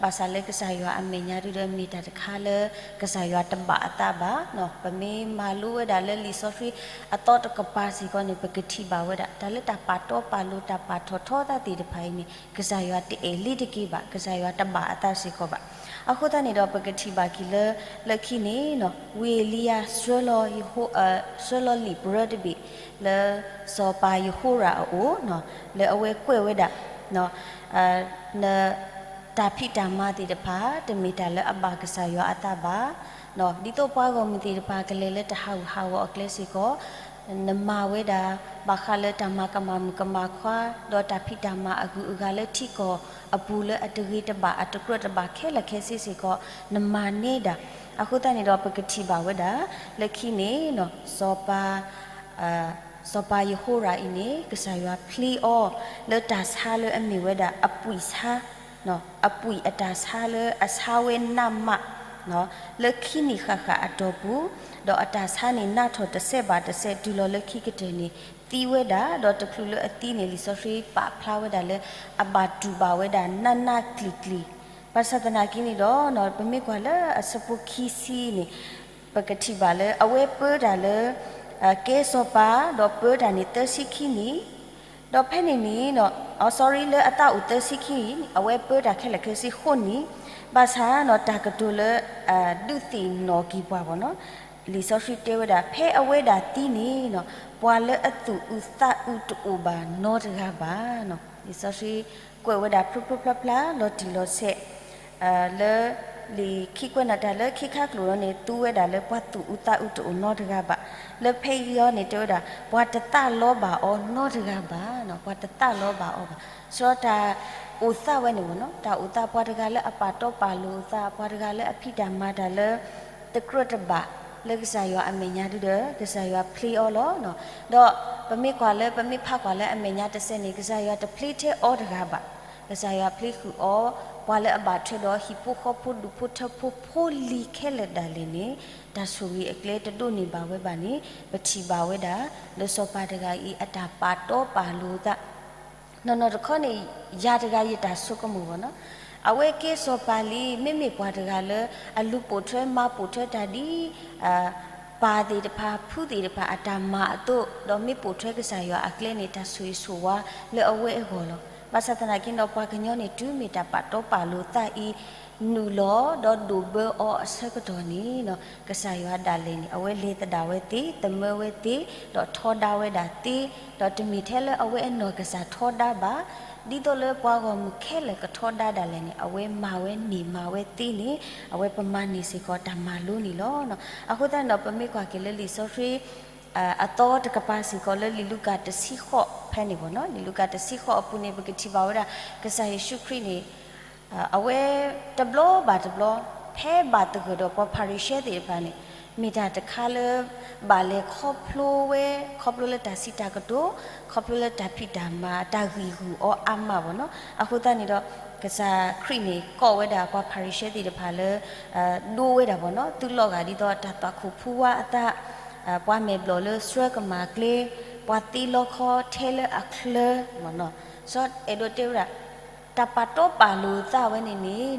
ဘၣ်ဆၣ်လၢကစၢ်ယွၤအမဲာ်ညါဒုဒီး မ့ၢ်တၢ်တခါလၢ ကစၢ်ယွၤတဘၣ်အသးဘၣ်နီၤ. ပမ့ၢ်မၤလိဝဲဒၣ်လၢလံာ်စီဆှံအသီတကပၤစ့ၢ်ကီးန့ၣ် ပကထံၣ်ဘၣ်ဝဲဒၣ် တၢ်လၢတၢ်ပာ်တီပာ်လိၤတၢ်ပာ်ထီၣ်ထီသးသ့ၣ်တဖၣ်အံၤန့ၣ် ကစၢ်ယွၤတအဲၣ်လံတက့ၢ်ဘၣ်, ကစၢ်ယွၤတဘၣ်အသးစ့ၢ်ကီးဘၣ်. အဃိသတးန့ၣ်ဒီး ပကထံၣ်ဘၣ်က့ၤလၢ လၢခံန့ၣ်နီၤ ဝံအ့လံယၤ ဆှၢလီၤလံာ်ပရၢတဘ့ၣ် လၢစီၤပၤယဟိရၤအအိၣ်နီၤ, လၢအဝဲကွဲးဝဲဒၣ် န တၢ်ဖံးတၢ်မၤသ့ၣ်တဖၣ် တမ့ၢ်တၢ်လၢအဘၣ်ကစၢ်ယွၤအသးဘၣ်. ဒ်သိးပှၤဂီၢ်မုၢ်သ့ၣ်တဖၣ်ကလဲၤလၢတၢ်ဟးဂူာ်ဟးဂီၤအကျဲစ့ၢ်ကီး, နမၤဝဲဒၣ် ဘၣ်ဃးလၢတၢ်မၤကမၣ်မုၣ်ကမၣ်ခွါ ဒီးတၢ်ဖံးတၢ်မၤအဂုၤအဂၤလၢထံကီၢ်အပူၤလၢအတဂ့ၤတဘၣ်အတကြၢးတဘၣ်ခဲလၢာ်ခဲဆ့စ့ၢ်ကီး နမၤန့ၢ်ဒၣ်. အဃိသတးန့ၣ်ဒီး ပကထံၣ်ဘၣ်ဝဲဒၣ် လၢခံန့ၣ် စီၤပၤ စီၤပၤယဟိရၤအံၤန့ၣ် ကစၢ်ယွၤဖျ့အီၤ လၢတၢ်ဆါလၢအမ့ၢ်ဝဲဒၣ်အပှံာ်ဆါ, အပှံာ်အတၢ်ဆါလၢအဆါဝဲနးမး လၢခံနံၣ်ဃၣ်ဃၣ်အတီၢ်ပူၤ, ဒီးအတၢ်ဆါန့ၣ် နးထီၣ်တစဲးဘၣ်တစဲး တုၤလီၤလၢခံကတၢၢ်န့ၣ် သံဝဲဒၣ်, ဒီးတချုးလၢအသံန့ၣ် လံာ်စီဆှံပာ်ဖျါဝဲဒၣ်လၢ အဘၣ်တူၢ်ဘၣ်ဝဲဒၣ်နးနးကျံၤကျံၤ. ဘၣ်ဆၣ်သနာ်က့န့ၣ်ဒီး ပမ့ၢ်ကွၢ်လၢအဆၢဖိခံဆံန့ၣ် ပကထံၣ်ဘၣ်လၢ အဝဲပၢတၢ်လၢ ကဲစီၤပၤ ဒီးပၢတၢ်န့ၣ်သၢဆံခံနံၣ်, ဒီးဖဲန့ၣ်န့ၣ် အ sorry လၢအသးအိၣ်သၢဆံခံနံၣ် အဝဲပၢတၢ်ခဲလၢာ်ခဲဆ့ဃိးနံၣ်, ဘၣ်ဆၣ်နီၤ တၢ်ကတိၤလၢ ဒုးသ့ၣ်နီၣ်က့ၤပှၤဘၣ်နီၤ, လံာ်စီဆှံတဲဝဲဒၣ် ဖဲအဝဲဒၣ်သံန့ၣ် ပှၤလၢအသူၣ်အုးသးအုးတအိၣ်ဘၣ်နီတဂၤဘၣ်. လံာ်စီဆှံကွဲးဝဲဒၣ်ဖျိဖျိဖျါဖျါ လီၤတံၢ်လီၤဆဲး လၢ လံာ်ခံကွဲးနီၣ်တၢ်လၢခံခါကျိာ်လီၤန့ၣ် သူဝဲဒၣ်လၢပှၤသူၣ်အုးသးအုးတအိၣ်နီတဂၤဘၣ်. လၢဖဲအံၤအီၤန့ၣ် တဲဝဲဒၣ် ပှၤတသးလီဘၣ်အီၤနီတဂၤဘၣ်, ပှၤတသးလီဘၣ်အီၤဘၣ်. ဆှၢတၢ်အိၣ်သးဝဲန့ၣ်ဘၣ်နီၤ, တၢ်အိၣ်သးပှၤတဂၤလၢအပာ်တီပာ်လိၤအသး, ပှၤတဂၤလၢအဖံးတၢ်မၤတၢ်လၢ တကြၢးတဘၣ် လၢကစၢ်ယွၤအမဲာ်ညါဒုဒီး ကစၢ်ယွၤဖျ့အီၤလီၤ. ဒီးပမ့ၢ်ကွၢ်လၢ ပမ့ၢ်ဖးကွၢ်လၢအမဲာ်ညါတစဲးန့ၣ် ကစၢ်ယွၤတဖျ့ထဲအီၤတဂၤဘၣ်. ကစၢ်ယွၤဖျ့ဃုာ်အီၤ ပှၤလၢအဘၣ်ထွဲဒီးဟံၣ်ဖိဃီဖိဒူၣ်ဖိထၢဖိဖိလံၤခဲလၢာ်ဒၣ်လဲာ်န့ၣ် တၢ်ဆိၣ်ဂ့ၤအကျဲတဒိးန့ၢ်ဘၣ်ဝဲဘၣ်န့ၣ် ပထံၣ်ဘၣ်ဝဲဒၣ် လၢစီၤပၤတဂၤအံၤအတၢ်ပာ်တီပာ်လိၤအသး နီၢ်နီၢ်တခီန့ၣ် ယၤတဂၤယတၢ်ဆိကမိၣ်ဘၣ်နီၤ, အဝဲကဲစီၤပၤလံ မ့မ့ၢ်ပှၤတဂၤလၢ အလူၤပိာ်ထွဲမၤပိာ်ထွဲတၢ်ဒ် ပၢ်သ့ၣ်တဖၣ် ဖုသ့ၣ်တဖၣ်အတၢ်မၤအသိး ဒီးမ့ၢ်ပိာ်ထွဲကစၢ်ယွၤအကျဲန့ၣ် တၢ်ဆိၣ်ဂ့ၤဆိၣ်ဝါလၢအဝဲအဂီၢ်လီၤ. ဘၣ်ဆၣ်သနာ်က့ဒီး ပှၤကညီန့ၣ် တုၤမ့ၢ်တၢ်ပာ်တီပာ်လိၤသးအံၤ နုာ်လီၤဒီးဒိၣ်ဘၢအီၤအဆၢကတီၢ်န့ၣ်နီၤ ကစၢ်ယွၤဒၣ်လဲာ်န့ၣ် အဝဲလဲၤသဒၣ်ဝဲသ့, သမၢဝဲသ့, ဒီးထီဒါဝဲဒၣ်သ့, ဒီးတမ့ၢ်ထဲလၢအဝဲအနီၢ်ကစၢ်ထီဒါဘၣ်, ဒ်သိးလၢပှၤဂီၢ်မုၢ်ခဲလၢာ်ကထီဒါဒၣ်လဲာ်န့ၣ် အဝဲမၤဝဲန့ၢ်မၤဝဲသ့န့ၣ် အဝဲပမၤန့ၢ်စ့ၢ်ကီးတၢ်မၤလိန့ၣ်လီၤ. အဃိသတးန့ၣ်ဒီး ပမ့ၢ်ကွၢ်က့ၤလၢလံာ်စီဆှံ အသီတကပၤစ့ၢ်ကီးလၢလံာ်လူၤကၣ်တဆံဃိးဖဲန့ၣ်ဘၣ်နီၤ, လံာ်လူၤကၣ်တဆံဃိးအပူၤန့ၣ် ပကထံၣ်ဘၣ်ဝဲဒၣ် ကစၢ်ယ့ၣ်ၡူးခရံာ်န့ၣ် အဝဲတဘျီဘၣ်တဘျီ ဖဲဘၣ်သဂၢၢ်ဒီးပှၤဖၤရံၤၡဲသ့ၣ်တဖၣ်န့ၣ် မ့ၢ်တၢ်တခါလၢ ဘၣ်လဲၤခီဖျိဝဲ ခီဖျိလၢတၢ်စံးတၢ်ကတိၤ ခီဖျိလၢတၢ်ဖံးတၢ်မၤ တၢ်ဂံၢ်ဂူာ်အီၤအါမးဘၣ်နီၤ. အဃိသတးန့ၣ်ဒီး ကစၢ်ခရံာ်န့ၣ် ကိးဝဲဒၣ်ပှၤဖၤရံၤၡဲသ့ၣ်တဖၣ်လၢ ဒိဝဲဒၣ်ဘၣ်နီၤ, သုးလီၤဂာ်ဒ်သိးတၢ်သွၣ်ခိၣ်ဖူဝါအသး ပှၤမဲာ်ဘျီၣ်လၢဆှၢကမၣ်ကျဲ ပှၤသ့လီခီထဲလၢအချၢမ့ၢ်နီၤ. စီၤအဲၣ်ဒိးတဲဝဲဒၣ် တၢ်ပာ်တီပာ်လိၤသးဝဲန့ၣ်န့ၣ်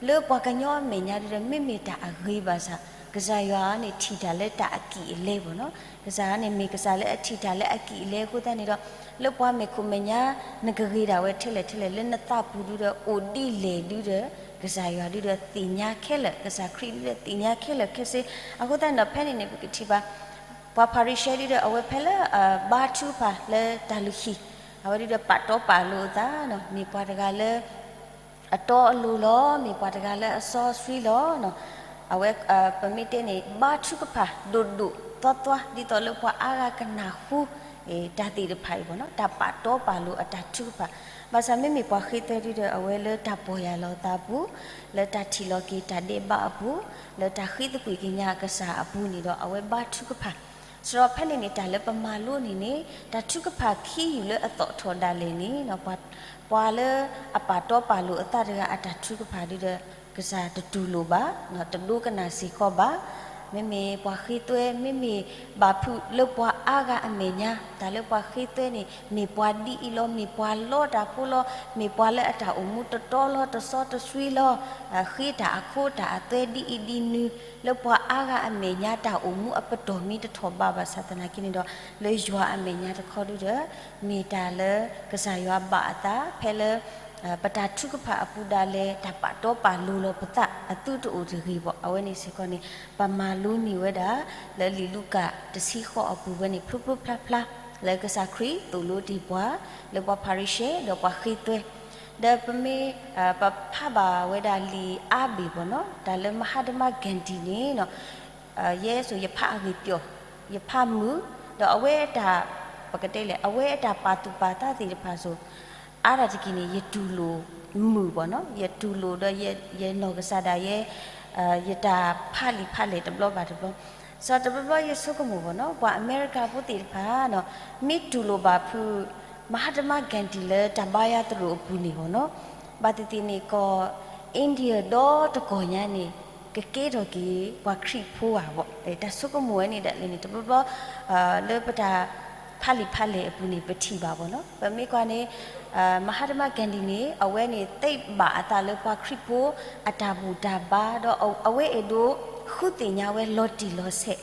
လၢပှၤကညီအမဲာ်ညါဒုဒီး မ့မ့ၢ်တၢ်အဂ့ၤဘၣ်ဆၣ် ကစၢ်ယွၤန့ၣ်ထံၣ်တၢ်လၢတၢ်အကံၢ်အလဲမ့ၢ်နီၤ. ကစၢ်န့ၣ်မ့ၢ်ကစၢ်လၢအထံၣ်တၢ်လၢအကံၢ်အလဲအဃိသတးန့ၣ်ဒီး လၢပှၤမဲာ်ခိၣ်မဲာ်ညါ နကဂ့ၤဒၣ်ဝဲထဲလဲၣ်ထဲလဲၣ် လၢနသးပူၤဒုဒီး အိၣ်ဒ်လဲၣ်ဒုဒီး ကစၢ်ယွၤဒုဒီးသ့ၣ်ညါခဲလၢာ်, ကစၢ်ခရံာ်ဒုဒီးသ့ၣ်ညါခဲလၢာ်ခဲဆ့. အဃိသတးန့ၣ်ဒီး ဖဲန့ၣ်န့ၣ် ပကထံၣ်ဘၣ် ပှၤဖၤရံၤၡဲဒုဒီး အဝဲဖဲလၢ ဘါထုကဖၣ်လၢတၢ်လုၢ်ဟံၣ် အဝဲဒုဒီးပာ်တီပာ်လိၤအသး မ့ၢ်ပှၤတဂၤလၢ အတီအလိၤလီၤ, မ့ၢ်ပှၤတဂၤလၢအစီအဆှံလီၤ. အဝဲ ပမ့ၢ်တဲန့ၣ် ဘါထုကဖၣ်ဒိၣ်ဒိၣ်သွါသွါ ဒ်သိးလၢပှၤအါဂၤကနၢ်ဟူ တၢ်သ့ၣ်တဖၣ်အံၤဘၣ်နီၤ, တၢ်ပာ်တီပာ်လိၤအတၢ်ထုကဖၣ်. ဘၣ်ဆၣ်မ့မ့ၢ်ပှၤဃ့သွဲဒုဒီး အဝဲလၢတၢ်ပီၢ်ယၢ်လီၤအသးအပူၤ, လၢတၢ်ထံၣ်လီၤက့ၤတၢ်ဒဲးဘးအပူၤ, လၢတၢ်ဃ့သကွံၢ်ကညးအကစၢ်အပူၤန့ၣ်ဒီး အဝဲဘါထုကဖၣ် စရီဖဲန့ၣ်န့ၣ်တၢ်လၢပမၤလိန့ၢ်န့ၣ် တၢ်ထုကဖၣ်ခံယူၢ်လၢအသီၣ်ထီၣ်ဒၣ်လဲာ်န့ၣ် ပှၤလၢအပာ်တီပာ်လိၤအသးတဂၤအတၢ်ထုကဖၣ်ဒုဒီး ကစၢ်တတူၢ်လိာ်ဘၣ်, တဒိကနၣ်စ့ၢ်ကီးဘၣ်. မ့မ့ၢ်ပှၤဃ့သွဲ မ့မ့ၢ်ဘၣ်ဖုးလၢပှၤအါဂၤအမဲာ်ညါ တၢ်လၢပှၤဃ့သွဲန့ၣ် မ့ၢ်ပှၤဒ်အံၤလီၤ, မ့ၢ်ပှၤလီတၢ်ဖိလီၤ, မ့ၢ်ပှၤလၢအတၢ်အိၣ်မူတတီလီၤ တစီတဆှံလီၤ, ဃ့တၢ်အခိတၢ်အသွဲဒ်အံၤဒ်နုၤ လၢပှၤအါဂၤအမဲာ်ညါတၢ်အိၣ်မူအပတီၢ်မ့ၢ်တထီၣ်ဘးဘၣ်ဆၣ်သနာ်က့န့ၣ်ဒီး လၢယွၤအမဲာ်ညါတခီဒုဒီး မ့ၢ်တၢ်လၢကစၢ်ယွၤဘၣ်အသး ဖဲလၢ ပတၢ်ထုကဖၣ်အပူၤဒၣ်လဲာ် တၢ်ပာ်တီပာ်လိၤလီၤပသးအသုတအိၣ်တဂ့ၤဘၣ်. အဝဲန့ၣ်စ့ၢ်ကီးန့ၣ် ပမၤလိန့ၢ်ဝဲဒၣ် လၢလံာ်လူၤကၣ်တဆံဃိးအပူၤဝဲန့ၣ် ဖျိဖျိဖျါဖျါ လၢကစၢ်ခရံာ်သိၣ်လိတ့ၢ်ပှၤ လၢပှၤဖၤရံၤၡဲ ဒီးပှၤဃ့သွဲ ဒီးပမ့ၢ် ပဖးဘၣ်ဝဲဒၣ်လံာ်အါဘ့ၣ်ဘၣ်နီၤ တၢ်လၢမဟါတမါကၣ်ဒံၣ်န့ၣ် ယဲစိၤယဖးအဂ့ၢ်ပၠီၣ် ယဖးမုာ် ဒီးအဝဲအတၢ် ပကတဲလဲၣ် အဝဲအတၢ်ပာ်သူၣ်ပာ်သးသ့ၣ်တဖၣ်စိၤ အါဒၣ်တက့ၢ်န့ၣ် ယတူၢ်လိာ်မုာ်ဘၣ်နီၤ ယတူၢ်လိာ်ဒီးယနီၢ်ကစၢ်ဒၣ်ယဲ ယတၢ်ဖးလံာ်ဖးလဲၢ်တဘျီဘၣ်တဘျီ စီၤတဘျီဘျီယဆိကမိၣ်ဘၣ်နီၤ ပှၤအမဲရကၤဖိသ့ၣ်တဖၣ် မ့ၢ်တူၢ်လိာ်ဘၣ်ဖုး မဟါတမါကၣ်ဒံၣ်လၢတၢ်ဘါယွၤသရိာ်အပူၤန့ၣ်ဘၣ်နီၤ ဘၣ်သ့ၣ်သ့ၣ်န့ၣ်ကီၢ် India ဒီတကီၢ်ညါန့ၣ် ကကဲထီၣ်က့ၤပှၤခရံာ်ဖိဧါဘၣ် တၢ်ဆိကမိၣ်ဝဲန့ၣ်ဒၣ်လဲာ်န့ၣ် တဘျီဘျီ လၢပတၢ်ဖးလံာ်ဖးလဲၢ်အပူၤန့ၣ် ပထံၣ်ဘၣ်ဘၣ်နီၤ ပမ့ၢ်ကွၢ်န့ၣ် မဟါတမါကၣ်ဒံၣ်န့ၣ် အဝဲန့ၣ်သ့ဘၣ်အသးလၢပှၤခရံာ်ဖိအတၢ်ဘူၣ်တၢ်ဘါ ဒီးအဝဲအဲၣ်ဒိးဃုသ့ၣ်ညါဝဲလီၤတံၢ်လီၤဆဲး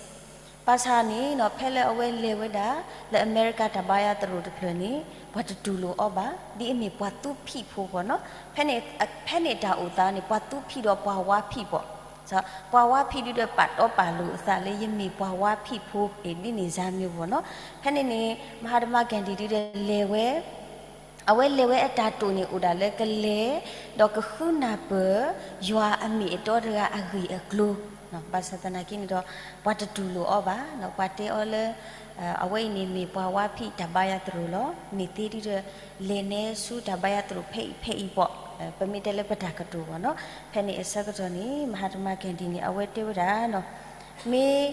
ဘၣ်ဆၣ်န့ၣ်နီၤ ဖဲလၢအဝဲလဲၤဝဲဒၣ် လၢအမဲရကၤတၢ်ဘါယွၤသရိာ်တဖျၢၣ်န့ၣ် ပှၤတတူၢ်လိာ်အီၤဘၣ် ဒ်အမ့ၢ်ပှၤသူဖံးဖိဘၣ်နီၤ ဖဲန့ၣ်တၢ်အိၣ်သးန့ၣ် ပှၤသူဖံးဒီးပှၤဝါဖံးဘၣ် ပှၤဝါဖံးဒုဒီးပာ်တီပာ်လိၤအသးလၢယမ့ၢ်ပှၤဝါဖံးဖိ ဒ်န့ၣ်စါမ့ၢ်ဘၣ်နီၤ ဖဲန့ၣ်န့ၣ် မဟါတမါကၣ်ဒံၣ်ဒုဒီးလဲၤဝဲ အဝဲလဲၤဝဲအတၢ်တိာ်န့ၣ်အိၣ်ဒၣ်လၢကလဲၤ ဒီးကဃုနၢ်ပၢၢ် ယွၤအမ့ၢ်အတီတဂၤအဂ့ၢ်အကျိၤ ဘၣ်ဆၣ်သနာ်က့န့ၣ်ဒီး ပှၤတတူၢ်လိာ်အီၤဘၣ် ပှၤတဲအီၤလၢ အဝဲအံၤန့ၣ်မ့ၢ်ပှၤဝါဖံးတၢ်ဘါယွၤသရိာ်လီၤ မ့ၢ်သ့ဒုဒီး လဲၤနဲဆူတၢ်ဘါယွၤသရိာ်ဖဲအံၤဖဲအံၤဘၣ် ပမ့ၢ်တဲလၢပတၢ်ကတိၤဘၣ်နီၤ ဖဲန့ၣ်အဆၢကတီၢ်န့ၣ် မဟါတမါကၣ်ဒံၣ်န့ၣ် အဝဲတဲဝဲဒၣ် မ့ၢ်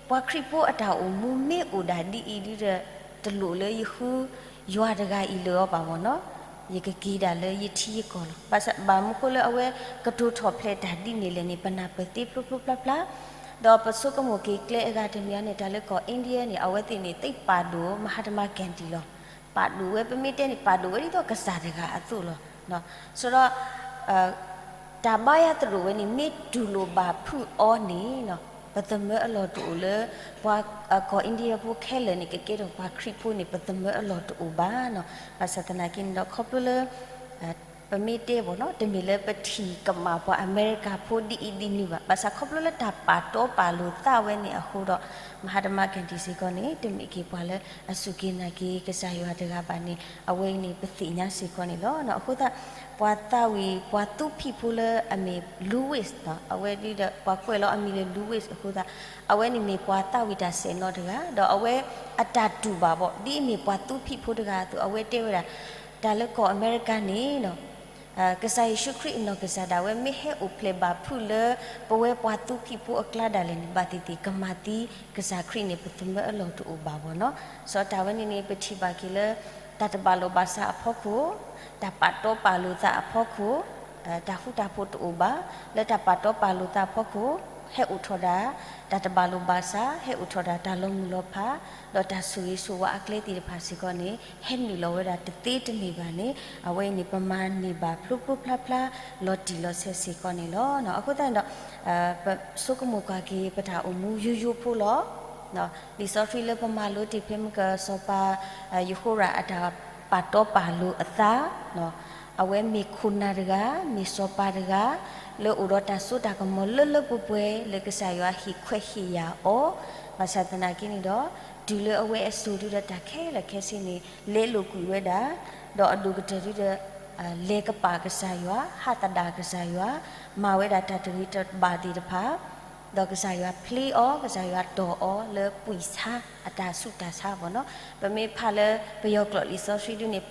ပှၤခရံာ်ဖိအတၢ်အိၣ်မူမ့ၢ်အိၣ်ဒၣ်ဒ်အံၤဒုဒီး တလိၣ်လၢယဃု ယွၤတဂၤအံၤလၢၤအီၤဘၣ်မ့ၢ်နီၤ, ယကက့ၤဒၣ်လၢယထံယကီၢ်လီၤ. ဘၣ်မနုၤဃိလၢအဝဲကတိၤထီၣ်ဖျဲးတၢ်ဒ်န့ၣ်လဲၣ်န့ၣ် ပနၢ်ပၢၢ်သ့ဖျိဖျိဖျါဖျါ, ဒီးပဆိကမိၣ်က့ၤကျဲအဂၤတမံၤန့ၣ် တၢ်လၢကီၢ် India န့ၣ် အဝဲသ့ၣ်န့ၣ် သ့ပာ်ဒိၣ် Mahatma Gandhi လီၤ. ပာ်ဒိၣ်ဝဲ ပမ့ၢ်တဲန့ၣ် ပာ်ဒိၣ်ဝဲဒ်သိးကစၢ်တဂၤအသိးလီၤ. ဆိုတော့ တၢ်ဘါယွၤသရိာ်ဝဲန့ၣ် မ့ၢ်တူၢ်လိာ်ဘၣ်ဖုးအီၤန့ၣ် ပသမၢအလီၢ်တအိၣ်လၢ ပှၤကီၢ် India ဖိခဲလၢာ်န့ၣ် ကကဲထီၣ်ပှၤခရံာ်ဖိန့ၣ် ပသမၢအလီၢ်တအိၣ်ဘၣ်နီၤ. ဘၣ်ဆၣ်သနာ်က့န့ၣ်ဒီး ခီဖျိလၢ ပမ့ၢ်တဲဘၣ်နီၤ တမ့ၢ်လၢပထံၣ်ကမၣ်ပှၤအမဲရကၤဖိဒ်အံၤဒ်နုၤဘၣ်. ဘၣ်ဆၣ်ခီဖျိလၢတၢ်ပာ်တီပာ်လိၤသးဝဲန့ၣ်အဃိဒီး Mahatma Gandhi စ့ၢ်ကီးန့ၣ် တမ့ၢ်က့ၤပှၤလၢအစူၢ်က့ၤနာ်က့ၤကစၢ်ယွၤတဂၤဘၣ်န့ၣ် အဝဲအံၤန့ၣ် ပသ့ၣ်ညါစ့ၢ်ကီးန့ၣ်လီၤ. အဃိသတး ပှၤသးဝံၣ် ပှၤသူဖံးဖိလၢအမ့ၢ် Louis နီၤ အဝဲဒ်ဒီး ပှၤကွဲးလီၤအမံၤလၢ Louis အဃိသတး အဝဲန့ၣ်မ့ၢ်ပှၤသးဝံၣ်တၢ်စဲးနီတဂၤ ဒီးအဝဲအတၢ်တူၢ်ဘၣ်ဘၣ် ဒ်အမ့ၢ်ပှၤသူဖံးဖိတဂၤအသိး အဝဲတဲဝဲဒၣ် တၢ်လၢကီၢ်အမဲရကၤန့ၣ်နီၤ ကစၢ်ယ့ၣ်ၡူးခရံာ်အနီၢ်ကစၢ်ဒၣ်ဝဲ မ့ၢ်ဟဲအိၣ်ဖျဲၣ်ဘၣ်ဖုးလၢ ပဝဲပှၤသူဖံးဖိအကျါဒၣ်လဲာ်န့ၣ် ဘၣ်သ့ၣ်သ့ၣ် ကမၤသံကစၢ်ခရံာ်န့ၣ် ပသမၢအလီၢ်တအိၣ်ဘၣ်ဘၣ်နီၤ. စီၤတၢ်ဝဲန့ၣ်န့ၣ် ပထံၣ်ဘၣ်က့ၤလၢ တၢ်တဘၣ်လိာ်ဘၣ်စးအဖီခိၣ်, တၢ်ပာ်တီပာ်လိၤသးအဖီခိၣ်, တၢ်ဃူတၢ်ဖိးတအိၣ်ဘၣ်, လၢတၢ်ပာ်တီပာ်လိၤသးအဖီခိၣ် ဟဲအိၣ်ထီၣ်ဒၣ် တၢ်တဘၣ်လိာ်ဘၣ်စး, ဟဲအိၣ်ထီၣ်ဒၣ်တၢ်လီၤမုၢ်လီၤဖး, ဒီးတၢ်ဆိၣ်ဂ့ၤဆိၣ်ဝါအကျဲသ့ၣ်တဖၣ်စ့ၢ်ကီးန့ၣ် ဟဲနုာ်လီၤဝဲဒၣ်တသ့တန့ၢ်ဘၣ်န့ၣ် အဝဲအံၤန့ၣ် ပမၤန့ၢ်ဘၣ်ဖျိဖျိဖျါဖျါ လီၤတံၢ်လီၤဆဲးစ့ၢ်ကီးန့ၣ်လီၤ. အဃိသတးန့ၣ်ဒီး ပဆိကမိၣ်ကွၢ်က့ၤ ပတၢ်အိၣ်မူယိယိဖိလီၤ. လံာ်စီဆှံလၢပမၤလိတ့ၢ်ဖဲမုၢ်ကစီၤပၤ ယဟိရၣ်အတၢ်ပာ်တီပာ်လိၤအသး အဝဲမ့ၢ်ခိၣ်နၢ်တဂၤ, မ့ၢ်စီၤပၤတဂၤ လၢအိၣ်ဒီးတၢ်စိတၢ်ကမီၤလၢလၢပှဲၤပှဲၤ လၢကစၢ်ယွၤဟ့ၣ်ခွဲးဟ့ၣ်ယာ်အီၤ, ဘၣ်ဆၣ်သနာ်က့န့ၣ်ဒီး တုၤလၢအဝဲအစိၤဒုဒီးတၢ်ခဲလၢာ်ခဲဆ့န့ၣ် လဲလိာ်ကွံာ်ဝဲဒၣ်, ဒီးအဒိၣ်ကတၢၢ်ဒုဒီး လဲၤကပာ်ကစၢ်ယွၤ, ဟးသဒၣ်ကစၢ်ယွၤ, မၤဝဲဒၣ်တၢ်တဂ့ၤတဘၣ်သ့ၣ်တဖၣ် ဒီးကစၢ်ယွၤဖျ့အီၤ, ကစၢ်ယွၤတီၢ်အီၤလၢပှံာ်ဆါအတၢ်ဆူးတၢ်ဆါဘၣ်နီၤ. ပမ့ၢ်ဖးလၢပယီၤကျိာ်လံာ်စီဆှံဒုန့ၣ်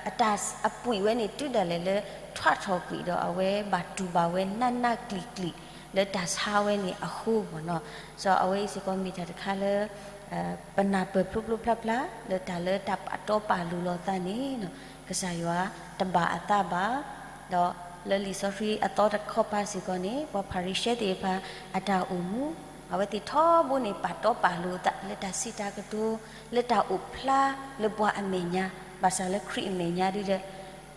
အတၢ်အပှံာ်ဝဲန့ၣ် တုၤဒၣ်လဲာ်လၢ ထွးထီၣ်ကွံာ်ဒီးအဝဲဘၣ်တူၢ်ဘၣ်ဝဲနးနးကျံာ်ကျံာ် လၢတၢ်ဆါဝဲန့ၣ်အဃိဘၣ်နီၤ. စီၤအဝဲအံၤစ့ၢ်ကီးမ့ၢ်တၢ်တခါလၢ ပနၢ်ပၢၢ်ဖျိဖျိဖျါဖျါ လၢတၢ်လၢတၢ်ပာ်တီပာ်လိၤလီၤသးန့ၣ် ကစၢ်ယွၤတဘၣ်အသးဘၣ်. ဒီးလၢလံာ်စီဆှံအသီတခီပၤစ့ၢ်ကီးန့ၣ် ပှၤဖၤရံၤၡဲသ့ၣ်တဖၣ်အတၢ်အိၣ်မူ အဝဲသ့ၣ်ထီဘိန့ၣ် ပာ်တီပာ်လိၤအသးလၢတၢ်စံးတၢ်ကတိၤ, လၢတၢ်အိၣ်ဖျါလၢပှၤအမဲာ်ညါ, ဘၣ်ဆၣ်လၢခရံာ်အမဲာ်ညါဒုဒီး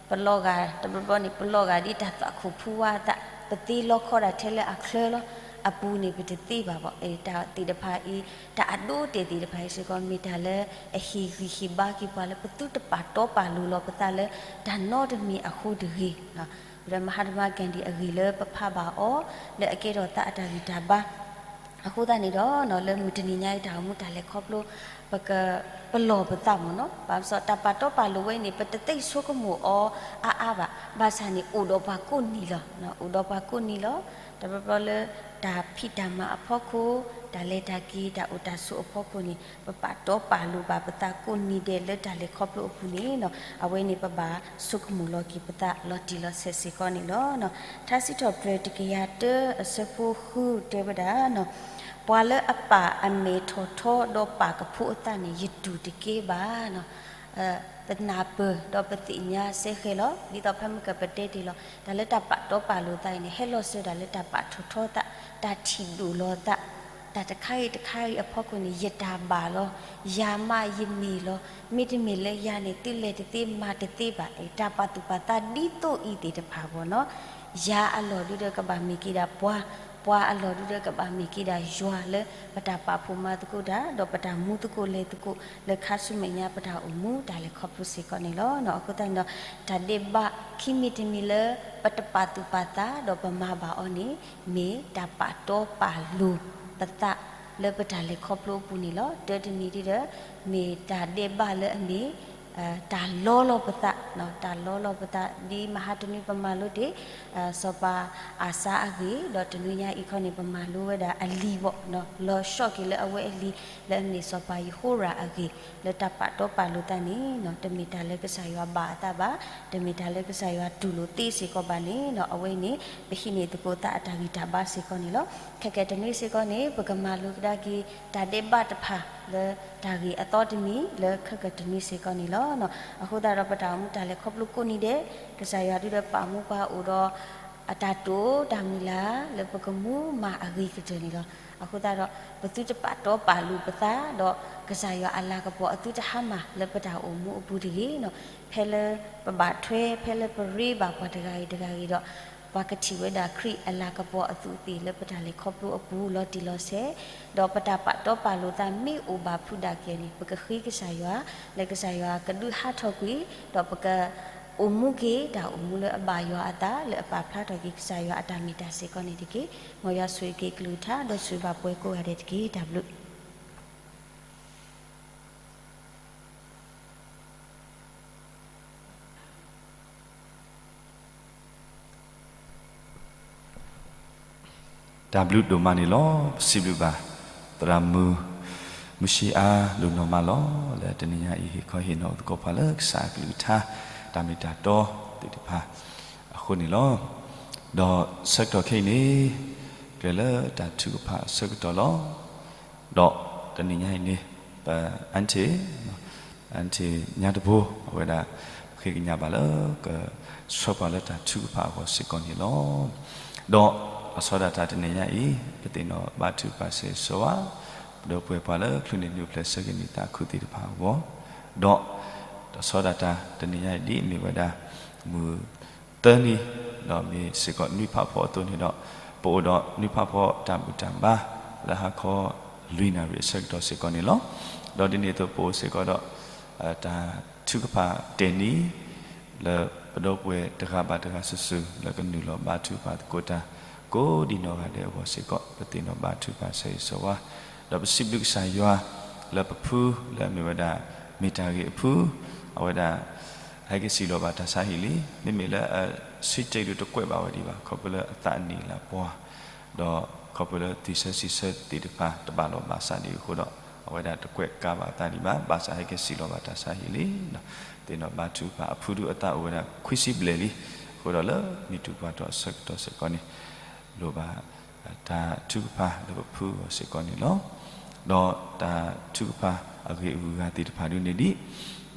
ပလီၤဂာ်တဘျီဘျီန့ၣ် ပလီၤဂာ်ဒ်တၢ်သွၣ်ခိၣ်ဖူဝါအသး, ပသ့လီခီဒၣ်ထဲလၢအချၢလီၤ. အပူၤန့ၣ်ပတသ့ဘၣ်ဘၣ်. တၢ်သ့ၣ်တဖၣ်အံၤ တၢ်အဒိအတဲာ်သ့ၣ်တဖၣ်အံၤစ့ၢ်ကီး မ့ၢ်တၢ်လၢအဟ့ၣ်ဂံၢ်ဟ့ၣ်ဘါက့ၤပှၤလၢ ပသုတပာ်တီပာ်လိၤလီၤပသးလၢတၢ်နီတမံၤအဃိတဂ့ၤ. ဒီးမဟါတမၤကၣ်ဒံၣ်အဂ့ၢ်လၢပဖးဘၣ်အီၤ လၢအကဲထီၣ်သးအတၢ်ဂံၢ်တၢ်ဘါ အဃိသတးန့ၣ်ဒီး လၢမုၢ်တနံၤညါအံၤတၢ်အိၣ်မူတၢ်လဲၤခီဖျိ ပက ပလီၢ်ပသးမ့ၢ်နီၤ. ဘၣ်ဆၣ်တၢ်ပာ်တီပာ်လိၤဝဲန့ၣ် ပတသ့ဆိကမိၣ်အီၤအါအါဘၣ်. ဘၣ်ဆၣ်န့ၣ် အိၣ်ဒီးပှၤကိးနံၤလီၤ. အိၣ်ဒီးပှၤကိးနံၤလီၤ. တဘျီဘျီလၢတၢ်ဖံးတၢ်မၤအဖီခိၣ်, တၢ်လဲၤတၢ်က့ၤ, တၢ်အိၣ်တၢ်ဆိးအဖီခိၣ်န့ၣ် ပပာ်တီပာ်လိၤဘၣ်ပသးကိးနံၤဒဲးလၢတၢ်လဲၤခီဖျိအပူၤန့ၣ် အဝဲန့ၣ်ပဘၣ်ဆိကမိၣ်လီၤက့ၤပသးလီၤတံၢ်လီၤဆဲးစ့ၢ်ကီးန့ၣ်လီၤ. ထါစံးထီၣ်ပတြၢၤတကယၤတၢအဆၢဖိဃုတဲဝဲဒၣ် ပှၤလၢအပာ်အမဲာ်ထီၣ်ထီဒီးပာ်ကဖိအသးန့ၣ် ယတူၢ်တကဲဘၣ်. ပနၢ်ပၢၢ်ဒီးပသ့ၣ်ညါစဲဃဲၤလီၤ. ဒ်သိးဖဲမုၢ်ကပတဲတ့ၢ်လီၤ တၢ်လၢတၢ်ပာ်တီပာ်လိၤသးအံၤန့ၣ် ဟဲလီၤစၢၤဒၣ်လၢတၢ်ပာ်ထီၣ်ထီသး, တၢ်ထံၣ်ဒိၣ်လီၤသး, တၢ်တခါအံၤတခါအံၤအဖီခိၣ်န့ၣ် ယတၢ်ဘၣ်လီၤ, ယၤမးယမ့ၢ်လီၤ, မ့တမ့ၢ်လၢယၤန့ၣ် သုလဲၤတသ့မၤတသ့ဘၣ်. တၢ်ပာ်သူၣ်ပာ်သးဒ်သိးအံၤသ့ၣ်တဖၣ်ဘၣ်နီၤ ယၤအလီၢ်ဒုဒီးကဘၣ်မ့ၢ်က့ၤဒၣ်ပှၤ, ပှၤအလီၢ်ဒုဒီးကဘၣ်မ့ၢ်က့ၤဒၣ်ယွၤလၢ ပတၢ်ပာ်ဖှိၣ်မၤသကိးတၢ် ဒီးပတၢ်မူသကိးလဲၤသကိးလၢခါဆူမဲာ်ညါ ပတၢ်အိၣ်မူတၢ်လဲၤခီဖျိစ့ၢ်ကီးန့ၣ်လီၤ. အဃိသတးန့ၣ်ဒီး တၢ်ဒဲးဘးခံမံၤတမံၤလၢ ပတပာ်သူၣ်ပာ်သးဒီးပမၤဘၣ်အီၤန့ၣ် မ့ၢ်တၢ်ပာ်တီပာ်လိၤပသးလၢပတၢ်လဲၤခီဖျိအပူၤန့ၣ်လီၤ. တၢတမံၤဒုဒီး မ့ၢ်တၢ်ဒဲးဘးလၢအမ့ၢ် တၢ်လီလီၤပသး, တၢ်လီလီၤပသး ဒ်မဟါတနွံပမၤလိတ့ၢ် စီၤပၤအၤစါအဂ့ၢ်, ဒီးတနွံညါအံၤခီန့ၣ် ပမၤလိဝဲဒၣ်အလံၤဘၣ်, လီၤဆီၣ်က့ၤလၢအဝဲအလံၤ လၢအမ့ၢ်စီၤပၤယဟိရၣ်အဂ့ၢ် လၢတၢ်ပာ်တီပာ်လိၤသးန့ၣ် တမ့ၢ်တၢ်လၢကစၢ်ယွၤဘၣ်အသးဘၣ်, တမ့ၢ်တၢ်လၢကစၢ်ယွၤတူၢ်လိာ်သ့စ့ၢ်ကီးဘၣ်န့ၣ် အဝဲန့ၣ် ပဟံးန့ၢ်သကိးသးအတၢ်ဂံၢ်တၢ်ဘါစ့ၢ်ကီးန့ၣ်လီၤ. ခဲကတနွံစ့ၢ်ကီးန့ၣ် ပကမၤလိကဒါက့ၤ တၢ်ဒဲးဘးတဖၣ်လၢတၢ်ဂ့ၢ်အသီတမံၤ လၢခဲကတနွံစ့ၢ်ကီးန့ၣ်လီၤ. အဃိသတးဒီးပတၢ်အိၣ်မူတၢ်လဲၤခီဖျိကိးနံၤဒဲး ကစၢ်ယွၤဒုဒီးပာ်မူပှၤအိၣ်ဒီး အတၢ်တိာ်တၢ်မုၢ်လၢ် လၢပကမူမၤအဂ့ၤကတၢၢ်န့ၣ်လီၤ. အဃိသတးဒီး ပသုတပာ်တီပာ်လိၤပသး ဒီးကစၢ်ယွၤအလၤကပီၤအသုတဟါမၢ်လၢပတၢ်အိၣ်မူအပူၤတဂ့ၤ. ဖဲလၢပဘၣ်ထွဲ ဖဲလၢပရ့ဘၣ်ပှၤတဂၤဂ့ၤတဂၤဂ့ၤဒီး ပှၤကထံၣ်ဝဲဒၣ်ခရံာ်အလၤကပီၤအသူးအသ့ၣ်လၢပတၢ်လဲၤခီဖျိအပူၤလီၤတံၢ်လီၤဆဲး, ဒီးပတၢ်ပာ်တီပာ်လိၤသးမ့ၢ်အိၣ်ဘၣ်ဖုးဒၣ်က့ၤန့ၣ် ပကဃ့ကစၢ်ယွၤ လၢကစၢ်ယွၤကဒုးဟးထီၣ်ကွံာ် ဒီးပကအိၣ်မူက့ၤတၢ်အိၣ်မူလၢအဘၣ်ယွၤအသး လၢအပာ်ဖျါထီၣ်က့ၤကစၢ်ယွၤအတၢ်မ့ၢ်တၢ်စ့ၢ်ကီးန့ၣ်တက့ၢ်. မ်ယွၤဆိၣ်ဂ့ၤက့ၤကလုၢ်ကထါ ဒီးဆိၣ်ဂ့ၤဘၣ်ပှၤကိးဂၤဒဲးတက့ၢ်. တၢ်ဘျုး တၢ်ဘျုးဒိၣ်မးန့ၣ်လီၤ. ပစံးဘျုးဘၣ် သရၣ်မုၣ် မုၢ်ဆံးအါ ဒိၣ်နီၢ်မးလီၤ. လၢတနံၤညါအံၤ ဟ့ၣ်ခီဟ့ၣ်နီၤသကိးပှၤလၢကစၢ်အကလုၢ်ကထါ တၢ်မ့ၢ်တၢ်တီသ့ၣ်တဖၣ်အဃိန့ၣ်လီၤ. ဒီးဆၢကတီၢ်ခဲအံၤန့ၣ် ကြၢးလၢတၢ်ထုကဖၣ်အဆၢကတီၢ်လီၤ. ဒီးတနံၤညါအံၤန့ၣ် ပ aunty, aunty ညါတဘိ အဝဲဒၣ် ဃ့ကညးဘၣ်လၢ ကဆှၢပှၤလၢတၢ်ထုကဖၣ်အဂီၢ်စ့ၢ်ကီးန့ၣ်လီၤ. ဒီး ဒီးစီၤဒၤတၢ်တနံၤညါအံၤ ပသ့ၣ်နီၣ်ဘါထုကဖၣ်ဆၢဂ့ၤဆၢဝါ ပဒီပုၢ်ဝဲၢ်ပှၤလၢ ချုးန့ၢ်နံၣ်အိၣ်ဖျဲၣ်ဆၢက့ၤနံၣ်သးခုသ့ၣ်တဖၣ်အဂီၢ်, ဒီး ဒီးစီၤဒၤတၢ်တနံၤညါအံၤဒ်အမ့ၢ်ဝဲဒၣ် မုၢ်သၢနံၤ ဒီးမ့ၢ်စ့ၢ်ကီးနွံဖးဖီအသိးန့ၣ်ဒီး ပအိၣ်ဒီးနွံဖးဖီတၢ်ဘူၣ်တၢ်ဘါ လၢဟါခီလွံၢ်နၣ်ရံၣ်အဆၢကတီၢ်စ့ၢ်ကီးန့ၣ်လီၤ. ဒီးဒ်န့ၣ်အသိးပအိၣ်စ့ၢ်ကီးဒီး တၢ်ထုကဖၣ်တ့ၢ်နံၤ လၢပဒီပုၢ်ဝဲၢ်တဂၤဘၣ်တဂၤစုာ်စုာ် လၢကနုာ်လီၤဘါထုကဖၣ်သကိးတၢ် ကိးဒံနီၢ်ဂၤဒဲးအဂီၢ်စ့ၢ်ကီး ပသ့ၣ်နီၣ်ဘါထုကဖၣ်ဆၢဂ့ၤဆၢဝါ, ဒီးပစံးဘျုးကစၢ်ယွၤ လၢပဖု လၢအမ့ၢ်ဝဲဒၣ် မ့ၢ်တၢ်ဂ့ၢ်အဖု အဝဲဒၣ် ဟဲက့ၤစံၣ်လီၤဘၣ်တၢ်ဆါဟံၣ်လံ, မ့မ့ၢ်လၢအဆံတ့ဒုးတကွဲးဘၣ်ဝဲဒံးဘၣ် ခီဖျိလၢအသးနံၣ်လၢပှၤ ဒီးခီဖျိလၢသံဆၢဆံဆၢသ့ၣ်တဖၣ်တဘၣ်လီၤဘၣ်စးဒံးအဃိဒီး အဝဲဒၣ်တကွဲးကါဘၣ်အသးဒံးဘၣ် ဘၣ်ဆၣ်ဟဲက့ၤစံၣ်လီၤဘၣ်တၢ်ဆါဟံၣ်လံ, ဒီးသ့ၣ်နီၣ်ဘါထုကဖၣ်အဖုဒုးအသးအိၣ်ဝဲဒၣ်ခွံဆံဘျဲၣ်လံ, အဃိဒီးလၢနံၣ်ထူၣ်ပှဲၤထီၣ်အဆၢကတီၢ်စ့ၢ်ကီးန့ၣ် လိၣ်ဘၣ် တၢ်ထုကဖၣ်လၢပဖုအဂီၢ်စ့ၢ်ကီးန့ၣ်လီၤ. ဒီးတၢ်ထုကဖၣ်အဂ့ၢ်အဂုၤအဂၤသ့ၣ်တဖၣ်ဒ်န့ၣ်ဒ်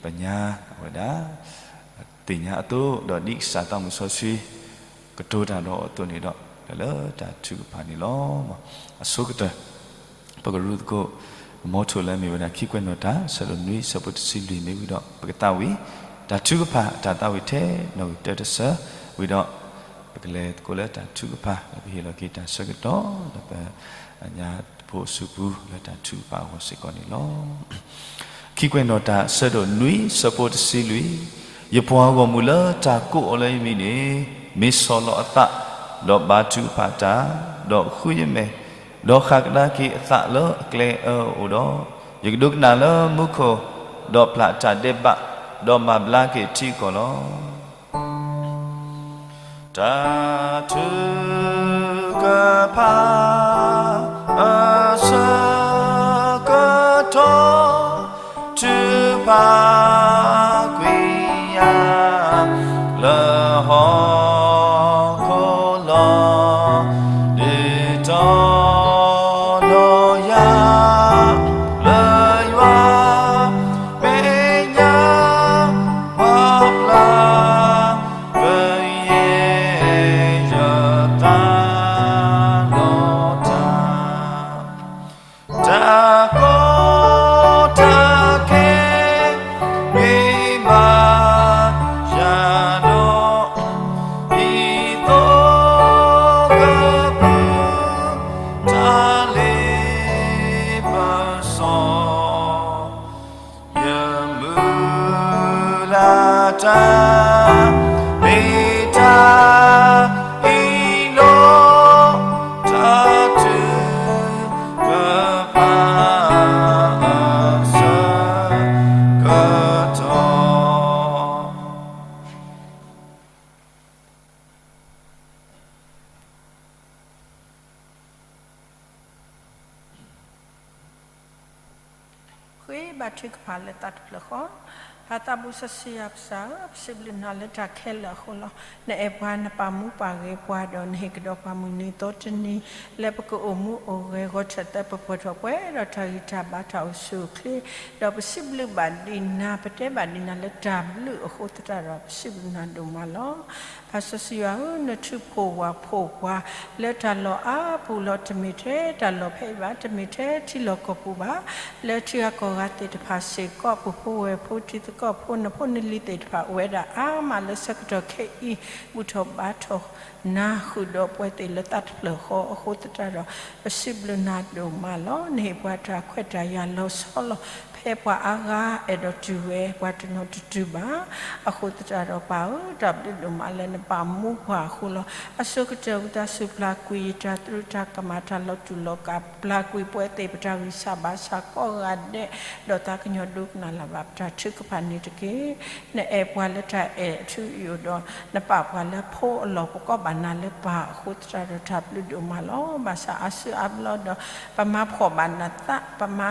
ပညါအဝဲဒၣ် သ့ၣ်ညါအသိး ဒီးဒ်ကစၢ်သးမုၢ်စီဆှံ ကတိၤတၢ်ဒီးအသိးန့ၣ်ဒီး လၢတၢ်ထုကဖၣ်န့ၣ်လီၤ. အဆိကတၢၢ် ပကရူၢ်သကိး ပမိထိၣ်လၢအမ့ၢ်ဝဲဒၣ် ခံကွဲးနီၣ်တၢ် ဆၢဒိၣ်နွံ ဆၢဖိတဆံလွံၢ်မ့ၢ်ဝံၤဒီး ပကသးဝံၣ် တၢ်ထုကဖၣ်အတၢ်သးဝံၣ်ထဲ နီၣ်ဂံၢ်တၢတဆၢ ဝံၤဒီး ပကလဲၤသကိးလၢတၢ်ထုကဖၣ် လၢပဟ့ၣ်လီၤက့ၤတၢ်ဆၢကတီၢ် ဒီးပညါတဖိအစုပူၤ လၢတၢ်ထုကဖၣ်အဂီၢ်စ့ၢ်ကီးန့ၣ်လီၤ. ခံကွဲးနီၣ်တၢ် ဆၢဒိၣ်နွံ ဆၢဖိတဆံလွံၢ်, ယပှၤဂီၢ်မုၢ်လၢတၢ်ကိးအီၤလၢယမံၤန့ၣ် မ့ၢ်ဆီၣ်လီၤအသး, ဒီးဘါထုကဖၣ်တၢ်, ဒီးဃုယမဲာ်, ဒီးဃၣ်ကဒါက့ၤအသးလၢအကျဲအၢအအိၣ်ဒီး, ယကဒိကနၣ်လၢမူခိၣ်, ဒီးဖျးတၢ်ဒဲးဘး, ဒီးမၤဘျါက့ၤထံအကီၢ်လီၤ. တၢ်ထုကဖၣ်အဆၢကတီၢ် ထုကဖၣ်ကွံာ်ယၤ လၢဟီၣ်ခိၣ်လီၤ, ဒ်တီနီၢ်ယၤ လၢယွၤ မဲာ်ညါ ပှၤပျၢ် ကယဲၢ်ယသး နီၢ်တၢ် တၢ်ကီတၢ်ခဲ မ့ၢ်ဘၣ်ယၤဒီး ဒ်သိးကပုၢ် တၢ်လ့ပစီ ယမုၢ်လၢ်တၢ် မ့ၢ်တၢ်အံၤလီၤ, တၢ်ထုကဖၣ်အဆၢကတီၢ်. ဃ့ဘါထုကဖၣ်လၢသးတဖျၢၣ်ဃီ, ပၢ်သးဘိစီဆှံယွၤပကစၢ်ဧၢ, ပစံးဘျုးနၤလၢတၢ်ခဲလၢာ်အဃိလီၤ. နအဲၣ်ပှၤ နပာ်မူပာ်ဂဲၤပှၤဒီး နဟ့ၣ်ကဒီးပှၤမုၢ်နံၤသီတနံၤ လၢပကအိၣ်မူအိၣ်ဂဲၤ ဂီၤထၢၣ်သၢပပှဲၤထီၣ်ပှဲၤဒီးတၢ်ဂံၢ်တၢ်ဘါ တၢ်အိၣ်ဆူၣ်အိၣ်ချ့, ဒီးပစံးဘျုးဘၣ်ဒံးနၤ ပတဲဘၣ်ဒံးနၤလၢတၢ်ဘျုးအဃိသတးဒီး ပစံးဘျုးနၤဒိၣ်မးလီၤ. ပၢ်စီဆှံယွၤဧၢ, နထုးဖှိၣ်ဝၣ်ဖှိၣ်ပှၤ လၢတၢ်လီၢ်အါပူၤလီၤ. တမ့ၢ်ထဲတၢ်လီၢ်ဖဲအံၤဘၣ်, တမ့ၢ်ထဲထံလီၢ်ကီၢ်ပူၤဘၣ်, လၢထံဂၤကီၢ်ဂၤသ့ၣ်တဖၣ်စ့ၢ်ကီး ပဖိဝဲၢ်ဖိတံၤသကိးဖိ နဖိနလံၤသ့ၣ်တဖၣ် အိၣ်ဝဲဒၣ်အါမးလၢဆၢကတီၢ်ခဲအံၤ ဘူၣ်ထီၣ်ဘါထီၣ်နၤ ဃုာ်ဒီးပဝဲသ့ၣ်လၢသးတဖျၢၣ်ဃီအဃိသတးဒီး ပစံးဘျုးနၤဒိၣ်မးလီၤ. နဟ့ၣ်ပှၤတၢ်ခွဲးတၢ်ယာ်လီၤဆီလီၤ. ဖဲပှၤအါဂၤအဲၣ်ဒိးတုၤဝဲ ပှၤတနီၤတတုၤဘၣ်. အဃိသတးဒီးပၢ်ဧၢ, တၢ်ဘျုးဒိၣ်မးလၢနပာ်မူပှၤအဃိလီၤ. အဆိကတၢၢ်ဝံသးစူၤ ပျၢ်ကွံာ်ယတၢ်သရူးတၢ်ကမၣ် တၢ်လီၤတူာ်လီၤကာ်, ပျၢ်ကွံာ်ပဝဲသ့ၣ် ပတၢ်ဂံၢ်စၢ်ဘါစၢ်ကိးဂၤဒဲး, ဒီးသးကညီၤဒိကနၣ်လၢ်ဘၣ်ပတၢ်ထုကဖၣ်န့ၣ်တက့ၢ်. နအဲၣ်ပှၤလၢတၢ်အဲၣ်အထူအယိာ်ဒီး နပာ်ပှၤလၢဖိအလီၢ် ပကိးဘၣ်နၤလၢပၢ်အဃိသတးဒီး တၢ်ဘျုးဒိၣ်မးလီၤ. ဘၣ်ဆၣ်အါစုအါဘျီဒီး ပမၤဖှီၣ်ဘၣ်နသး, ပမၤ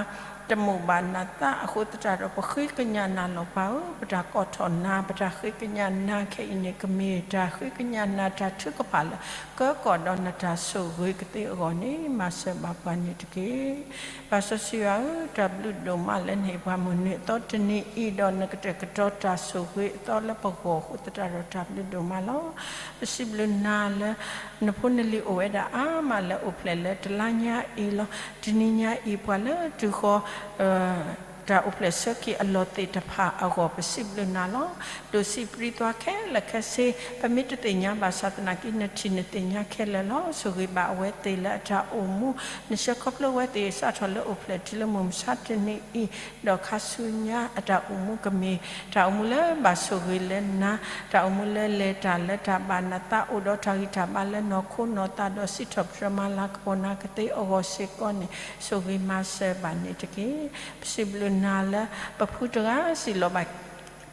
တမိၣ်ဘၣ်နသးအဃိသတးဒီး ပဃ့ကညးနၤလီၤပၢ်ဧၢ, ပတၢ်ကိးထီၣ်နၤ ပတၢ်ဃ့ကညးနၤခဲအံၤန့ၣ် ကမ့ၢ်တၢ်ဃ့ကညးနၤတၢ်ထုကဖၣ်လၢ ကၢကီၢ်ဒီးနတၢ်ဆိၣ်ဂ့ၤကသ့အဂီၢ်န့ၣ် မၤစၢၤဘၣ်ပှၤန့ၣ်တက့ၢ်. ပၢ်စီဆှံယွၤဧၢ, တၢ်ဘျုးဒိၣ်မးလၢနဟ့ၣ်ပှၤမုၢ်နံၤအသီတနံၤအံၤ ဒီးနကတဲာ်ကတီၤတၢ်ဆိၣ်ဂ့ၤအသီလၢပဂီၢ်အဃိသတးဒီး တၢ်ဘျုးဒိၣ်မးလီၤ. ပစံးဘျုးနၤလၢ နဖိနလံၤအိၣ်ဝဲဒၣ်အါမးလၢအိၣ်ဖျဲၣ်လၢတလါညါအံၤလီၤ. တနံၤညါအံၤ ပှၤလၢတုၤဃီၤ တၢ်အိၣ်ဖျဲၣ်ဆၢက့ၤအလီၢ်သ့ၣ်တဖၣ်အဂီၢ် ပစံးဘျုးနၤလီၤ. ဒိးစံးပြံသွါခဲလၢာ်ခဲဆ့ ပမ့ၢ်တသ့ၣ်ညါဘၣ်ဆၣ်သနာ်က့ နထံၣ်နသ့ၣ်ညါခဲလၢာ်လီၤ. ဆိၣ်ဂ့ၤဘၣ်အဝဲသ့ၣ်လၢအတၢ်အိၣ်မူ, နဆှၢခီဖျိဝဲသ့ၣ်စးထီၣ်လၢအိၣ်ဖျဲၣ်တုၤလၢမုၢ်မဆါတနံၤအံၤ, ဒီးခါဆူညါအတၢ်အိၣ်မူကမ့ၢ် တၢ်အိၣ်မူလၢဘၣ်ဆိၣ်ဂ့ၤလၢနၤ, တၢ်အိၣ်မူလၢလဲၤတၢ်လၢတၢ်ဘၣ်နသး အိၣ်ဒီးတၢ်ဂံၢ်တၢ်ဘါလၢနီၢ်ခိနီၢ်သး ဒီးစံးထီၣ်ပတြၢၤမၤလၤကပီၤနၤကသ့အဂီၢ်စ့ၢ်ကီးန့ၣ် ဆိၣ်ဂ့ၤမၤစၢၤဘၣ်န့ၣ်တက့ၢ်. ပစံးဘျုးနၤလၢ ပဖုတဂၤစံၣ်လီၤဘၣ်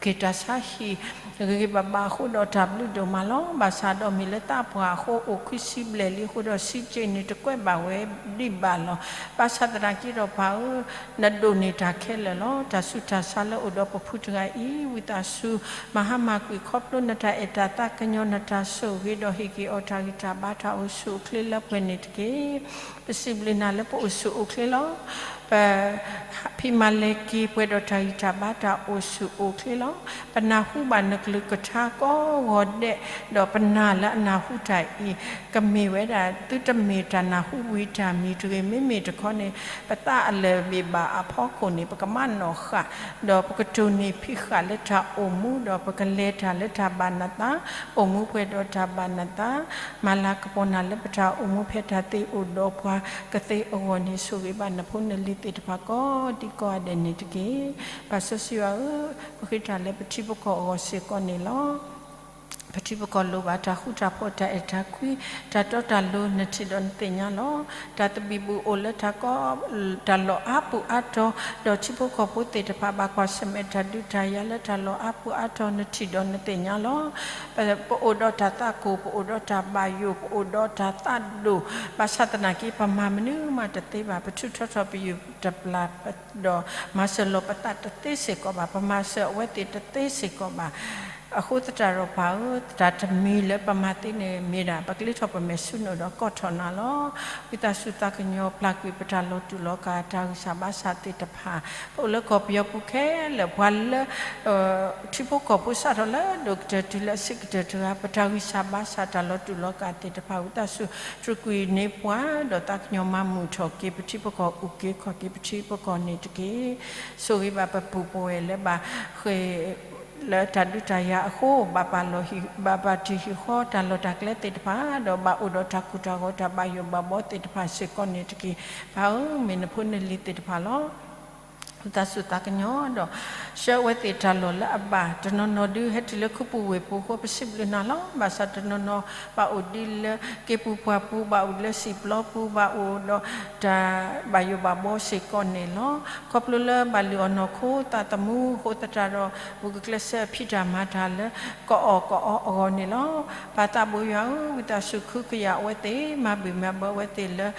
က့ၤတၢ်ဆါဟံၣ် ဂ့ၤဂ့ၤဘၣ်ဘၣ်အဃိဒီးတၢ်ဘျုးဒိၣ်မးလီၤ. ဘၣ်ဆၣ်ဒီးမ့ၢ်လၢသးပှၢ်အဃိ အိၣ်ခွံဆံဘျဲၣ်လံအဃိဒီး စံးက့ၤန့ၣ်တကွဲးဘၣ်ဝဲဒံးဘၣ်လီၤ. ဘၣ်ဆၣ်သနာ်က့ဒီးပၢ်ဧၢ, နဒိးန့ၢ်တၢ်ခဲလၢာ်လီၤ. တၢ်ဆူးတၢ်ဆါလၢအိၣ်ဒီးပဖုတဂၤအံၤ ဝံသးစူၤမၤဟါမၢ်ကွံာ်ခီဖျိနတၢ်အဲၣ်တၢ်သးကညီၤ နတၢ်ဆိၣ်ဂ့ၤဒီးဟ့ၣ်က့ၤအီၤတၢ်ဂံၢ်တၢ်ဘါ တၢ်အိၣ်ဆူၣ်အိၣ်ချ့လၢပှဲၤန့ၣ်တက့ၢ်. ပစံးဘျုးနၤလၢပအိၣ်ဆူၣ်အိၣ်ချ့လီၤ. ပ ဖံးမၤလဲၤက့ၤပှဲၤဒီးတၢ်ဂံၢ်တၢ်ဘါ တၢ်အိၣ်ဆူၣ်အိၣ်ချ့လီၤ. ပနၢ်ဟူဘၣ်နကလုၢ်ကထါကိးဂီၤဒဲး, ဒီးပနာ်လၢအနၢ်ဟူတၢ်အံၤ ကမ့ၢ်ဝဲဒၣ် သုတမ့ၢ်တၢ်နၢ်ဟူဝံၤတၢ်မံၤတဂ့ၤ. မ့မ့ၢ်တခီန့ၣ် ပသးအလၢာ်ဘ့ၣ်ဘၣ်အဖီခိၣ်န့ၣ် ပကမၤနီၣ်ဃာ်, ဒီးပကတိၢ်နီၣ်ဖံးဃာ်လၢတၢ်အိၣ်မူ, ဒီးပကလဲၤတၢ်လၢတၢ်ဘၣ်နသး, အိၣ်မူပှဲၤဒီးတၢ်ဘၣ်နသး, မၤလၤကပီၤနၤလၢပတၢ်အိၣ်မူဖဲတၢ်သ့အိၣ်ဒီးပှၤကသ့အဂီၢ်န့ၣ် ဆိၣ်ဂ့ၤဘၣ်နဖိနလံၤသ့ၣ်တဖၣ်ကိးဒံကိးဂၤဒဲးန့ၣ်တက့ၢ်. ပၢ်စီဆှံယွၤဧၢ, ပဃ့တၢ်လၢပထံပကီၢ်အဂီၢ်စ့ၢ်ကီးန့ၣ်လီၤ. ပထံပကီၢ်လိၣ်ဘၣ်တၢ်ဃူတၢ်ဖိး တၢ်အဲၣ်တၢ်ကွံ, တၢ်တီတၢ်လိၤ နထံၣ်ဒီးနသ့ၣ်ညါလီၤ. တၢ်သဘံၣ်ဘုၣ်အိၣ်လၢတၢ်ကီ, တၢ်လီၢ်အါပူၤအါတီၤ, ဒီးထံဖိကီၢ်ဖိသ့ၣ်တဖၣ် ဘၣ်ကွၢ်ဆၢၣ်မဲာ်တၢ်ဒုးတၢ်ယၤလၢတၢ်လီၢ်အါပူၤအါတီၤ နထံၣ်ဒီးနသ့ၣ်ညါလီၤ. ပအိၣ်ဒီးတၢ်သးကိၢ်, ပအိၣ်ဒီးတၢ်ဘၣ်ယိၣ်, ပအိၣ်ဒီးတၢ်သးဒိၣ်, ဘၣ်ဆၣ်သနာ်က့ ပမၤမနုၤမးတသ့ဘၣ်. ပထုးထီထီၣ်ပယုၢ်တပျၢ်ဒီး မၤစၢၤလီၤပသးတသ့စ့ၢ်ကီးဘၣ်, ပမၤစၢၤအဝဲသ့ၣ်တသ့စ့ၢ်ကီးဘၣ်. အဃိသတးဒီးပၢ်ဧၢ, တၢ်တမံၤလၢပမၤသ့န့ၣ် မ့ၢ်ဒၣ် ပကလ့ထီၣ်ပမဲာ်ဆူနအိၣ်ဒီးကိးထီၣ်နၤလီၤ. ဝံသးစူၤသးကညီၤပျၢ်ကွံာ်ပတၢ်လီၤတူာ်လီၤကာ် တၢ်ဂံၢ်စၢ်ဘါစၢ်သ့ၣ်တဖၣ်, ပအိၣ်လၢကီၢ်ပယီၤပူၤခဲလၢာ် ပှၤလၢ ထံဖိကီၢ်ဖိစးထီၣ်လၢဒိၣ်ကတၢၢ်တုၤလၢအဆံးကတၢၢ်တဂၤ ပတၢ်ဂံၢ်စၢ်ဘါစၢ်တၢ်လီၤတူာ်လီၤကာ်သ့ၣ်တဖၣ် ဝံသးစူၤတြူာ်ကွံာ်န့ၢ်ပှၤ ဒီးသးကညီၤမၤမုာ်ထီၣ်က့ၤ ပထံပကီၢ်အုၣ်က့ၤခီၣ်က့ၤပထံပကီၢ်န့ၣ်တက့ၢ်. ဆိၣ်ဂ့ၤဘၣ်ပပုၢ်ပဝဲၢ်လၢဘၣ်ဃ့ၢ် လၢတၢ်ဒုးတၢ်ယၤအဃိ ဘၣ်ပာ်လီၤဟံၣ် ဘၣ်ပာ်တ့ၢ်ဟံၣ်ဃီတၢ်လီၢ်တၢ်ကျဲသ့ၣ်တဖၣ် ဒီးဘၣ်အိၣ်ဒီးတၢ်ကိၢ်တၢ်ဂီၤ တၢ်ဘၣ်ယိၣ်ဘၣ်ဘီသ့ၣ်တဖၣ်စ့ၢ်ကီးန့ၣ်တက့ၢ်. ပၢ်ဧၢ, မ့ၢ်နဖိနလံၤသ့ၣ်တဖၣ်လီၤ. ဝံသးစူၤသးကညီၤဒီး ဆှၢအဝဲသ့ၣ်တၢ်လီၢ်လၢအဘၣ်, တနီၤနီၤဒုးဟဲတုၤလၢခူပူၤဝ့ၢ်ပူၤအဃိ ပစံးဘျုးနၤလီၤ. ဘၣ်ဆၣ်တနီၤနီၤ ဘၣ်အိၣ်ဒံးလၢက့ပူၤပှၢ်ပူၤ, ဘၣ်အိၣ်လၢစံာ်ပျီပူၤ, ဘၣ်အိၣ်ဒီးတၢ်ဘၣ်ယိၣ်ဘၣ်ဘီစ့ၢ်ကီးန့ၣ်လီၤ. ခီဖျိလၢဘၣ်လုၢ်အီၣ်နီၢ်ခိသးသမူအဃိသတးဒီး ပကကျဲးစၢးဖံးတၢ်မၤတၢ်လၢ ကအီၣ်ကအီအဂီၢ်န့ၣ်လီၤ. ပၢ်သးဘိယွၤဧၢ, ဝံသးစူၤခူကယာ်အဝဲသ့ၣ်, မၤဘံၣ်မၤဘၢအဝဲသ့ၣ်လၢ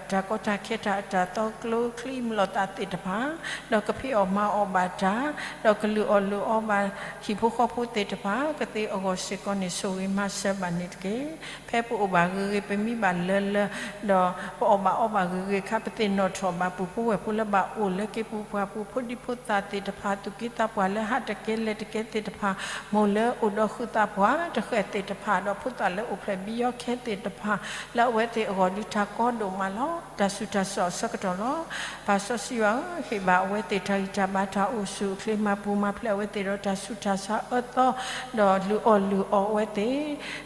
တၢ်ကီတၢ်ခဲတၢ်အတၢ်သီကျိချံမျိာ်သၣ်သ့ၣ်တဖၣ်, ဒီးကဖံးအီၣ်မၤအီၣ်ဘၣ်တၢ်, ဒီးကလုၢ်အီၣ်လုၢ်အီဘၣ်ဟံၣ်ဖိဃီဖိသ့ၣ်တဖၣ် ကသ့အဂီၢ်စ့ၢ်ကီးန့ၣ် ဆိၣ်ဂ့ၤမၤစၢၤဘၣ်န့ၣ်တက့ၢ်. ဖဲပအိၣ်ဘၣ်ဂ့ၤဂ့ၤ ပမံဘၣ်လၢလၢ, ဒီးပအီၣ်ဘၣ်အီဘၣ်ဂ့ၤဂ့ၤအခါ ပသ့ၣ်နီၣ်ထီၣ်ဘၣ်ပုၢ်ဖိဝဲၢ်ဖိလၢဘၣ်အိၣ်လၢက့ပူၤပှၢ်ပူၤ, ဖိဒံဖိသၣ်သ့ၣ်တဖၣ်, သူၣ်က့သးပှၢ်လၢဟးတကဲလဲၤတကဲသ့ၣ်တဖၣ်, မိၢ်လၢအိၣ်ဒီးဃုသးပှၢ်တဃဲၣ်သ့ၣ်တဖၣ်, ဒီးဖိသၣ်လၢအိၣ်ဖျဲၣ်ဘံယီခဲသ့ၣ်တဖၣ်, လၢအဝဲသ့ၣ်အဂီၢ်ဒုးတၢ်ကီဒိၣ်မးလီၤ. တၢ်ဆူးတၢ်ဆါအဆၢကတီၢ်လီၤ. ပၢ်စီဆှံယွၤဧၢ, ဟ့ၣ်ဘၣ်အဝဲသ့ၣ်တၢ်ဂံၢ်တၢ်ဘါတၢ်အိၣ်ဆူၣ်အိၣ်ချ့, မၤပူၤမၤဖျဲးအဝဲသ့ၣ်ဒီးတၢ်ဆူးတၢ်ဆါအၢသီ, ဒီးလုၢ်အီၣ်လုၢ်အီအဝဲသ့ၣ်,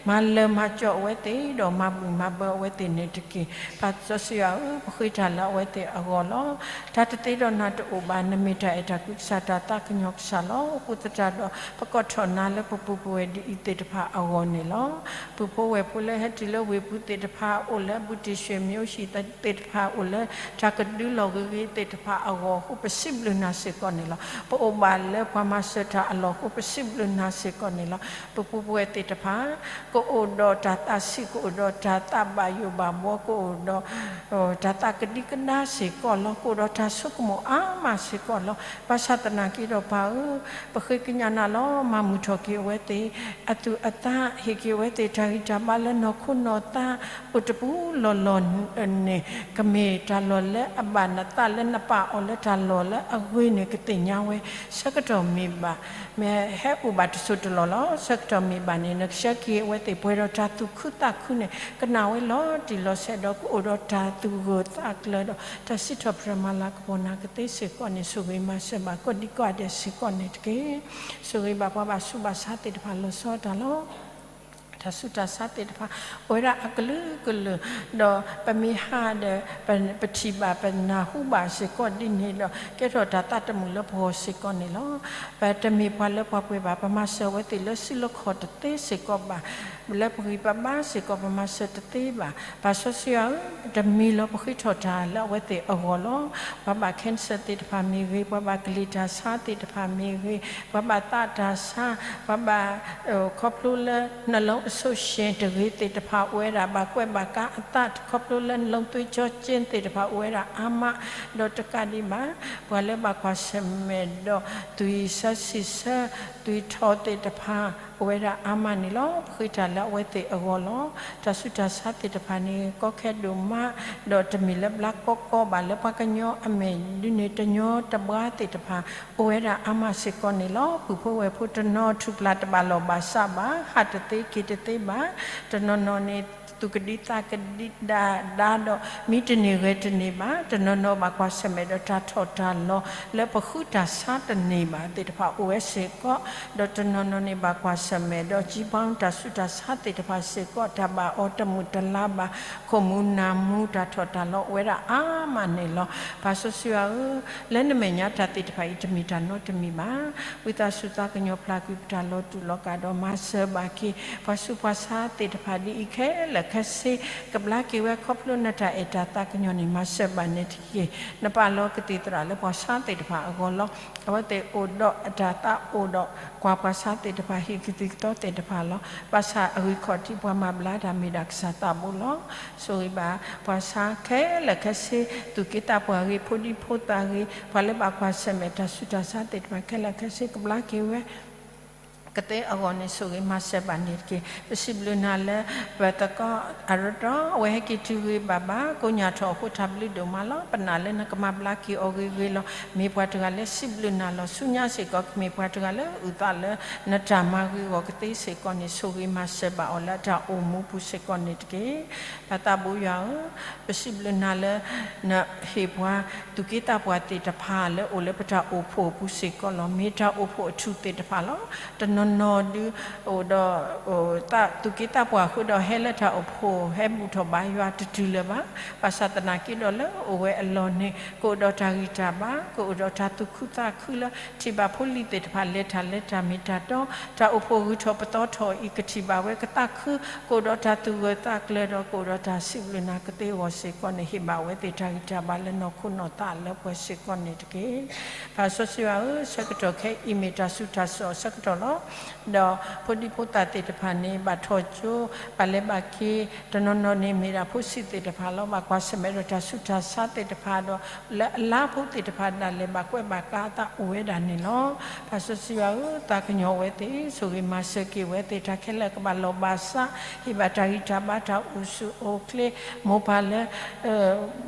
မၤလၢၤမၤကၠီအဝဲသ့ၣ်, ဒီးမၤဘံၣ်မၤဘၢအဝဲသ့ၣ်န့ၣ်တက့ၢ်. ပၢ်စီဆှံယွၤဧၢ, ပဃ့တၢ်လၢအဝဲသ့ၣ်အဂီၢ်လီၤ. တၢ်တသ့ဒီးနၤတအိၣ်ဘၣ်, နမ့ၢ်တၢ်အဲၣ်တၢ်ကွံကစၢ် တၢ်သးကညီၤကစၢ်လီၤ. အဃိသတးဒီး ပကိးထီၣ်နၤလၢပပုၢ်ပဝဲၢ်ဒ်အံၤသ့ၣ်တဖၣ်အဂီၢ်န့ၣ်လီၤ. ပုၢ်ဖိဝဲၢ်ဖိလၢဟဲတုၤလၢဝ့ၢ်ပူၤသ့ၣ်တဖၣ်, အိၣ်လၢအဘူးတံၢ်ဆှဲးမံၤအိၣ်ဟံၣ်သ့ၣ်တဖၣ်, အိၣ်လၢတၢ်ကဒုလီၢ်ဂ့ၤဂ့ၤသ့ၣ်တဖၣ်အဂီၢ်, အဃိ ပစံးဘျုးနၤစ့ၢ်ကီးန့ၣ်လီၤ. ပအိၣ်ဘၣ်လၢပှၤမၤစၢၤတၢ်အလီၢ်အဃိ ပစံးဘျုးနၤစ့ၢ်ကီးန့ၣ်လီၤ. ပပုၢ်ပဝဲၢ်သ့ၣ်တဖၣ် ကအိၣ်ဒီးတၢ်သးဆံး ကအိၣ်ဒီးတၢ်သးဘၣ်ယိၣ်ဘၣ်ဘှီ ကအိၣ်ဒီး တၢ်သးကဒံကဒါစ့ၢ်ကီးလီၤ. ကအိၣ်ဒီးတၢ်ဆိကမိၣ်အါမးစ့ၢ်ကီးလီၤ. ဘၣ်ဆၣ်သနာ်က့ဒီးပၢ်ဧၢ, ပဃ့ကညးနၤလီၤ. မၤမုာ်ထီၣ်က့ၤအဝဲသ့ၣ် အသူၣ်အသး ဟ့ၣ်က့ၤအဝဲသ့ၣ်တၢ်ဂံၢ်တၢ်ဘါလၢနီၢ်ခိနီၢ်သး အိၣ်တပူၤလီၢ်လီၢ်န့ၣ် ကမ့ၢ်တၢ်လီၢ်လၢအဘၣ်နသးလၢနပာ်အီၤလၢတၢ်လီၢ်လၢအဂ့ၤန့ၣ် ကသ့ၣ်ညါဝဲ ဆၢကတီၢ်မ့ၢ်ဘၣ် မ့ၢ်ဟဲအိၣ်ဘၣ်တစိၢ်တလီၢ်လီၤ. ဆၢကတီၢ်မ့ၢ်ဘၣ်န့ၣ် နကဆှၢက့ၤအဝဲသ့ၣ်ပှဲၤဒီးတၢ်သူၣ်ခုသးခုန့ၣ် ကနၣ်ဝဲလီၤတံၢ်လီၤဆဲးဒီး ကအိၣ်ဒီးတၢ်သူၣ်ဂၢၢ်သးကျၢၤဒီး တၢ်စံးထီၣ်ပတြၢၤမၤလၤကပီၤနၤကသ့စ့ၢ်ကီးန့ၣ် ဆိၣ်ဂ့ၤမၤစၢၤဘၣ်ကိးဒံကိးဂၤဒဲးစ့ၢ်ကီးန့ၣ်တက့ၢ်. ဆိၣ်ဂ့ၤဘၣ်ပှၤဘၣ်ဆူးဘၣ်ဆါသ့ၣ်တဖၣ်လီၤဆီဒၣ်တၢ်လီၤ. တၢ်ဆူးတၢ်ဆါသ့ၣ်တဖၣ် အိၣ်ဝဲဒၣ်အကလုာ်ကလုာ်, ဒီးပမ့ၢ်ဟးဒီး ပ ပထံၣ်ဘၣ်ပနၢ်ဟူဘၣ်စ့ၢ်ကီးဒ်န့ၣ်ဒီး ကဲထီၣ်တၢ်သးတမုာ်လၢပဂီၢ်စ့ၢ်ကီးန့ၣ်လီၤ. ပတမ့ၢ်ပှၤလၢပှၤပှ့ၤဘၣ်, ပမၤစၢၤအဝဲသ့ၣ်လၢစုလၢခီၣ်တသ့စ့ၢ်ကီးဘၣ်, လၢပဂံၢ်ပဘါစ့ၢ်ကီး ပမၤစၢၤတသ့ဘၣ်. ပၢ်စီဆှံယွၤဧၢ, တမံၤလီၤ ပဃ့ထီၣ်တၢ်လၢအဝဲသ့ၣ်အဂီၢ်လီၤ. ပှၤဘၣ် cancer သ့ၣ်တဖၣ်မ့ၢ်ဂ့ၤ, ပှၤဘၣ်ကလံၤတၢ်ဆါသ့ၣ်တဖၣ်မ့ၢ်ဂ့ၤ, ပှၤဘၣ်သးတၢ်ဆါ, ပှၤဘၣ် ခီဖျိလၢ နှလုံးအဆိပ်ရှင် တဂ့ၤသ့ၣ်တဖၣ်အိၣ်ဝဲဒၣ်, ဘၣ်ကွဲးဘၣ်ကါအသး ခီဖျိလၢ နှလုံးသွေးကြောကျဉ် သ့ၣ်တဖၣ်အိၣ်ဝဲဒၣ်အါမး, ဒီးတကးဒံးဘၣ် ပှၤလၢဘၣ်ကွၢ်ဆၢၣ်မဲာ်ဒီး သွံၣ်ဆၢဆံၣ်ဆၢ သွံၣ်ထီၣ်သ့ၣ်တဖၣ် အိၣ်ဝဲဒၣ်အါမးန့ၣ်လီၤ. ပဃ့တၢ်လၢအဝဲသ့ၣ်အဂီၢ်လီၤ. တၢ်ဆူးတၢ်ဆါသ့ၣ်တဖၣ်န့ၣ် ကီခဲဒိၣ်မး, ဒီးတမ့ၢ်လၢဘျါကီကီဘၣ်, လၢပှၤကညီအမဲာ်ဒ်န့ၣ် တညီတဘှါသ့ၣ်တဖၣ် အိၣ်ဝဲဒၣ်အါမးစ့ၢ်ကီးန့ၣ်လီၤ. ပုၢ်ဖိဝဲၢ်ဖိတနီၤထူၣ်ဖျးတဘၣ်လီၢ်ဘၣ်စးဘၣ်, ဟးတသ့က့ၤတသ့ဘၣ်, တနီၤနီၤန့ၣ် သူၣ်ကဒံသးကဒံဒါဒါဒီး မံတန့ၢ်ဂဲၤတန့ၢ်ဘၣ်, တနီၤနီၤဘၣ်ကွၢ်ဆၢၣ်မဲာ်ဒီးတၢ်ထီၣ်တၢ်လီၤ လၢပဃုတၢ်ဆါတန့ၢ်ဘၣ်သ့ၣ်တဖၣ်အိၣ်ဝဲစ့ၢ်ကီး, ဒီးတနီၤနီၤန့ၣ်ဘၣ်ကွၢ်ဆၢၣ်မဲာ်ဒီး ကံဘီတၢ်ဆူးတၢ်ဆါသ့ၣ်တဖၣ်စ့ၢ်ကီး တၢ်ဘၣ်အီၤတမုာ်တလၤဘၣ်, ခိၣ်မူနၢ်မူတၢ်ထီၣ်တၢ်လီၤအိၣ်ဝဲဒၣ်အါမးန့ၣ်လီၤ. ပၢ်စီဆှံယွၤဧၢ, လၢနမဲာ်ညါတၢ်သ့ၣ်တဖၣ်အံၤ တမ့ၢ်တၢ်နီတမံၤဘၣ်. ဝံသးစူၤသးကညီၤဖျါကွံာ်ပတၢ်လီၤတူာ်လီၤကာ်ဒီး မၤစၢၤဘၣ်က့ၤ ပှၤဆူးပှၤဆါသ့ၣ်တဖၣ်ဒ်အံၤခဲလၢာ်ခဲဆ့, ကဘျါက့ၤဝဲခီဖျိနတၢ်အဲၣ်တၢ်သးကညီၤန့ၣ် မၤစၢၤဘၣ်န့ၣ်တက့ၢ်. နပာ်လီၤကသံၣ်သရၣ်လၢပှၤဆါသ့ၣ်တဖၣ်အဂီၢ်လီၤ. အဝဲသ့ၣ်အိၣ်ဒီးအတၢ်သးအိၣ်ဒီး ကွၢ်ပှၤဆါသ့ၣ်တဖၣ် ဟ့ၣ်ကသံၣ်ကသီသ့ၣ်တဖၣ်လီၤ. ဘၣ်ဆၣ်အဂံၢ်ခီၣ်ထံးပှၤမၤဘျါတၢ်မ့ၢ်ဒၣ်ကစၢ်သးဘိလီၤ. ဆိၣ်ဂ့ၤဘၣ်ပှၤဆါခဲလၢာ်ခဲဆ့, သူၣ်က့သးပှၢ်ဂ့ၤ, ဖိဒံဖိသၣ်ဂ့ၤ, ပှၤလၢဘၣ်ကွၢ်ဆၢၣ်မဲာ်တၢ်ဆူးတၢ်ဆါသ့ၣ်တဖၣ်ခဲလၢာ်ခဲဆ့ ကဘျါက့ၤဝဲ ကသ့အဂီၢ်န့ၣ် ဆိၣ်ဂ့ၤမၤစၢၤဘၣ်န့ၣ်တက့ၢ်. ပစံးဘျုးနၤလၢ ပသကိးအရ့ဒိၣ် အဝဲဟဲက့ၤတုၤဂ့ၤဘၣ်ဘၣ် ကိညၢ်ထီၣ်အဃိ တၢ်ဘျုးဒိၣ်မးလီၤ. ပနာ်လၢနကမၤဘျါက့ၤအီၤဂ့ၤဂ့ၤလီၤ. မ့ၢ်ပှၤတဂၤလၢစံးဘျုးနၤလီၤ. ဆူညါစ့ၢ်ကီး ကမ့ၢ်ပှၤတဂၤလၢအုၣ်သးလၢ နတၢ်မၤဂ့ၤအဂီၢ်ကသ့စ့ၢ်ကီးန့ၣ် ဆိၣ်ဂ့ၤမၤစၢၤဘၣ်အီၤလၢအတၢ်အိၣ်မူပူၤစ့ၢ်ကီးန့ၣ်တက့ၢ်. ပၢ်သးဘိယွၤဧၢ, ပစံးဘျုးနၤလၢ နဟ့ၣ်ပှၤ သူၣ်က့သးပှၢ်သ့ၣ်တဖၣ်လၢအိၣ်လၢပတၢ်အိၣ်ဖှိၣ်အပူၤစ့ၢ်ကီးလီၤ. မ့ၢ်တၢ်အိၣ်ဖှိၣ်အထူၣ်သ့ၣ်တဖၣ်လီၤ. တနီၤနီၤဒုး အိၣ်ဒီး သူၣ်က့သးပှၢ်ဃုာ်ဒီးဟဲလၢတၢ်အိၣ်ဖှိၣ် ဟဲဘူၣ်ထီၣ်ဘါယွၤတတုၤလၢၤဘၣ်. ဘၣ်ဆၣ်သနာ်က့ဒီးလၢအိၣ်ဝဲအလီၢ်န့ၣ် ကအိၣ်ဒီးတၢ်ဂံၢ်တၢ်ဘါ, ကအိၣ်ဒီးတၢ်သူၣ်ခုသးခုလၢ ထံၣ်ဘၣ်ဖိလံၤသ့ၣ်တဖၣ်လဲၤတၢ်လၢတၢ်မ့ၢ်တၢ်တီ, တၢ်အိၣ်ဖှိၣ်ဂုၤထီၣ်ပသီထီၣ်အံၤ ကထံၣ်ဘၣ်ဝဲကသးခု, ကအိၣ်ဒီးတၢ်သူၣ်ဂၢၢ်သးကျၢၤဒီး ကအိၣ်ဒီးတၢ်စံးဘျုးနၤကသ့အဂီၢ်စ့ၢ်ကီးန့ၣ် ဟ့ၣ်ဘၣ်ဝဲသ့ၣ်တၢ်ဂံၢ်တၢ်ဘါလၢနီၢ်ခိနီၢ်သးလၢပှဲၤစ့ၢ်ကီးန့ၣ်တက့ၢ်. ပၢ်စီဆှံယွၤဧၢ, ဆၢကတီၢ်ခဲအံၤမ့ၢ်တၢ်ဆူးတၢ်ဆါအဆၢကတီၢ်လီၤ. ဒီးဖိဒံဖိသၣ်သ့ၣ်တဖၣ်န့ၣ် ဘၣ်ထီၣ်ကၠိ ဘၣ်လဲၤဘၣ်က့ၤ, တနီၤနီၤန့ၣ်မ့ၢ်ဒၣ်ဖိဆံးသ့ၣ်တဖၣ်လီၤ. ဘၣ်ကွၢ်ဆၢၣ်မဲာ်ဒီးတၢ်ဆူးတၢ်ဆါသ့ၣ်တဖၣ်ဒီး လၢအလါဖိသ့ၣ်တဖၣ်ဒၣ်လဲာ် ဘၣ်ကွဲးဘၣ်ကါအသးအိၣ်ဝဲဒၣ်န့ၣ်လီၤ. ပၢ်စီဆှံယွၤဧၢ, သးကညီၤဝဲသ့ၣ်, ဆိၣ်ဂ့ၤမၤစၢၤက့ၤဝဲသ့ၣ်, တၢ်ခဲလၢာ်ကဘၣ်လီၤဘၣ်စး, ဟ့ၣ်ဘၣ်တၢ်ဂံၢ်တၢ်ဘါ တၢ်အိၣ်ဆူၣ်အိၣ်ချ့, မိၢ်ပၢ်လၢ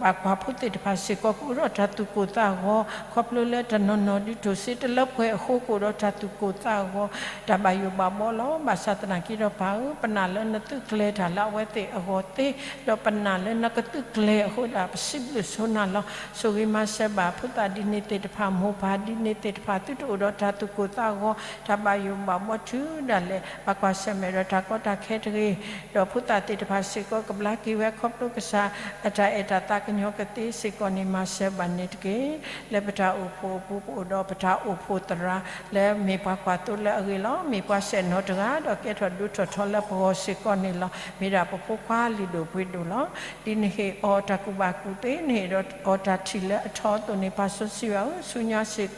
ဘၣ်ကွၢ်ဖိသ့ၣ်တဖၣ်စ့ၢ်ကီး ကအိၣ်ဒီးတၢ်သူၣ်ကိၢ်သးဂီၤ, ခီဖျိလၢတနီၤနီၤဒုးတိၢ်စ့တလၢပှဲၤအဃိ ကအိၣ်ဒီးတၢ်သူၣ်ကိၢ်သးဂီၤ, တၢ်ဘၣ်ယိၣ်ဘၣ်ဘှီလီၤ. ဘၣ်ဆၣ်သနာ်က့ဒီးပၢ်ဧၢ, ပနာ်လၢနသုးကျဲၤတၢ်လၢအဝဲသ့ၣ်အဂီၢ်သ့, ဒီးပနာ်လၢနကသုးကျဲၤအဃိဒီး ပစံးဘျုးဆိနၤလီၤ. ဆိၣ်ဂ့ၤမၤစၢၤဘၣ်ဖိသၣ်ဒ်န့ၣ်သ့ၣ်တဖၣ်, မိၢ်ပၢ်ဒ်န့ၣ်သ့ၣ်တဖၣ်, သုတအိၣ်ဒီးတၢ်သူၣ်ကိၢ်သးဂီၤ, တၢ်ဘၣ်ယိၣ်ဘၣ်ဘှီတုၤဒၣ်လဲာ်, ဘၣ်ကွၢ်ဆၢၣ်မဲာ်ဒီးတၢ်ကီတၢ်ခဲတဂ့ၤ, ဒီးဖိသၣ်သ့ၣ်တဖၣ်စ့ၢ်ကီး ကဘျါက့ၤဝဲခီဖျိကစၢ်အတၢ်အဲၣ်တၢ်သးကညီၤကသ့စ့ၢ်ကီးန့ၣ် မၤစၢၤဘၣ်န့ၣ်တက့ၢ်. လၢပတၢ်အိၣ်ဖှိၣ်အပူၤ ပအိၣ်ဒီးပတၢ်အိၣ်ဖှိၣ်သရၣ် လၢမ့ၢ်ပှၤကွၢ်သိလၢအဂ့ၤ မ့ၢ်ပှၤစဲၣ်နီၤတဂၤ ဒီးကဲထီၣ်ဒိၣ်ထီၣ်ထီလၢပဂီၢ်စ့ၢ်ကီးန့ၣ်လီၤ. မ့ၢ်ဒၣ်ပဖိခွါလုၢ်ဒိၣ်ပှ့ၤဒိၣ်လီၤ. ဒ်နဟ့ၣ်အီၤတၢ်ကူၣ်ဘၣ်ကူၣ်သ့, နဟ့ၣ်အီၤတၢ်ထံၣ်လၢအထီအသိးန့ၣ် ပၢ်စီဆှံယွၤဧၢ, ဆူညါစ့ၢ်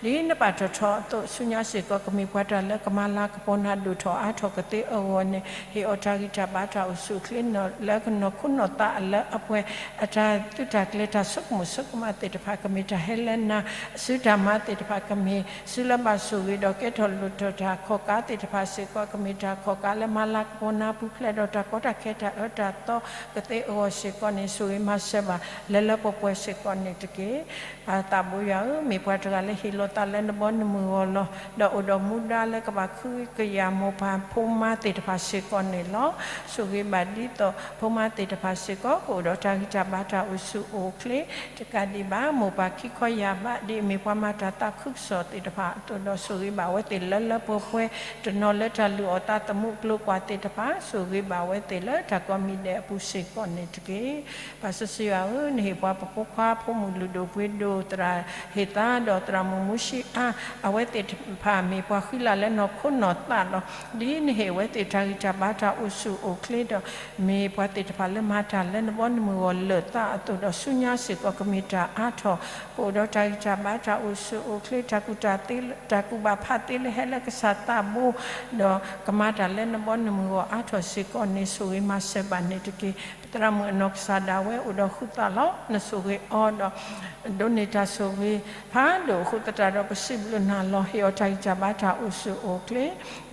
ကီး ဒ်နပာ်ထီၣ်ထီအသိး ဆူညါစ့ၢ်ကီး ကမ့ၢ်ပှၤတၢ်လၢကမၤလၤကပီၤနၤဒိၣ်ထီၣ်အါထီၣ်ကသ့အဂီၢ်န့ၣ် ဟ့ၣ်အီၤတၢ်ဂံၢ်တၢ်ဘါတၢ်အိၣ်ဆူၣ်အိၣ်ချ့ လၢကနီၤခိနီၤသးအလၢအပှဲၤ, အတၢ်သုးတၢ်ကျဲၤတၢ်ဆိကမိၣ်ဆိကမးသ့ၣ်တဖၣ် ကမ့ၢ်တၢ်ဟဲလၢနၤ, အစုတၢ်မၤသ့ၣ်တဖၣ် ကမ့ၢ်စုလၢဘၣ်ဆိၣ်ဂ့ၤ ဒီးကဲထီၣ်လိၣ်ထီၣ်တၢ်ခီၣ်ကါသ့ၣ်တဖၣ်စ့ၢ်ကီး ကမ့ၢ်တၢ်ခီၣ်ကါလၢမၤလၤကပီၤနၤ ပူၤဖျဲးဒီးတၢ်ကီတၢ်ခဲတၢ်အၢတၢ်သီကသ့အဂီၢ်စ့ၢ်ကီးန့ၣ် ဆိၣ်ဂ့ၤမၤစၢၤဘၣ်လၢလၢပှဲၤပှဲၤစ့ၢ်ကီးန့ၣ်တက့ၢ်. ပၢ်သးဘိယွၤဧၢ, မ့ၢ်ပှၤတဂၤလၢဟ့ၣ်လီၤသးလၢနဘီနမုၢ်ဂီၢ်လီၤ. ဒီးအိၣ်ဒီးမူဒါလၢကဘၣ်ဃုကယာ်မိၢ်ပၢ်ဖိမါသ့ၣ်တဖၣ်စ့ၢ်ကီးန့ၣ်လီၤ. ဆိၣ်ဂ့ၤဘၣ်ဒ်သိး ဖိမါသ့ၣ်တဖၣ်စ့ၢ်ကီး ကအိၣ်ဒီးတၢ်ဂံၢ်တၢ်ဘါတၢ်အိၣ်ဆူၣ်အိၣ်ချ့ တကးဒံးဘၣ် မိၢ်ပၢ်ခံခီယာ်ဘၣ် ဒ်အမ့ၢ်ပှၤမၤတၢ်သးခုကစီၣ်သ့ၣ်တဖၣ်အသိးဒီး ဆိၣ်ဂ့ၤဘၣ်ဝဲသ့ၣ်လၢလၢပှဲၤပှဲၤ တနီၤလၢတၢ်လုၢ်အီၣ်သးသမူအကျိၤကွၢ်သ့ၣ်တဖၣ် ဆိၣ်ဂ့ၤဘၣ်ဝဲသ့ၣ်လၢတၢ်ကိးမံၤဒဲးအပူၤစ့ၢ်ကီးန့ၣ်တက့ၢ်. ပၢ်စီဆှံယွၤဧၢ, နဟ့ၣ်ပှၤပဖိခွါဖိမုၣ်လုၢ်ဒိၣ်ပှ့ၤဒိၣ် သရၣ်ဟ့ၣ်သါ ဒီးသရၣ်မုၣ်မူၡံအါ အဝဲသ့ၣ်တဖၣ်မ့ၢ်ပှၤဃံလၤလၢနီၢ်ခိနီၢ်သးဒီး ဒ်နဟ့ၣ်အဝဲသ့ၣ်တၢ်ဂံၢ်တၢ်ဘါတၢ်အိၣ်ဆူၣ်အိၣ်ချ့ဒီး မ့ၢ်ပှၤသ့ၣ်တဖၣ်လၢမၤတၢ်လၢနဘီနမုၢ်ဂီၢ်လၢာ်သးအသိးဒီး ဆူညါစ့ၢ်ကီးကမ့ၢ်တၢ်အါထီၣ် ကအိၣ်ဒီးတၢ်ဂံၢ်တၢ်ဘါတၢ်အိၣ်ဆူၣ်အိၣ်ချ့ တၢ်ကူၣ်တၢ်သ့ တၢ်ကူၣ်ဘၣ်ဖးသ့လၢဟဲလၢကစၢ်သးဘိ ဒီးကမၤတၢ်လၢနဘီနမုၢ်ဂီၢ်အါထီၣ်စ့ၢ်ကီးန့ၣ် ဆိၣ်ဂ့ၤမၤစၢၤဘၣ်န့ၣ်တက့ၢ်. ပသရၣ်မုၣ်အနီၢ်ကစၢ်ဒၣ်ဝဲအိၣ်ဒီးဃုသးလီၤ. နဆိၣ်ဂ့ၤအီၤဒီး ဒိးန့ၢ်တၢ်ဆိၣ်ဂ့ၤဖးဒိၣ်အဃိသတးဒီး ပစံးဘျုးနၤလီၤ. ဟ့ၣ်အီၤတၢ်ဂံၢ်တၢ်ဘါတၢ်အိၣ်ဆူၣ်အိၣ်ချ့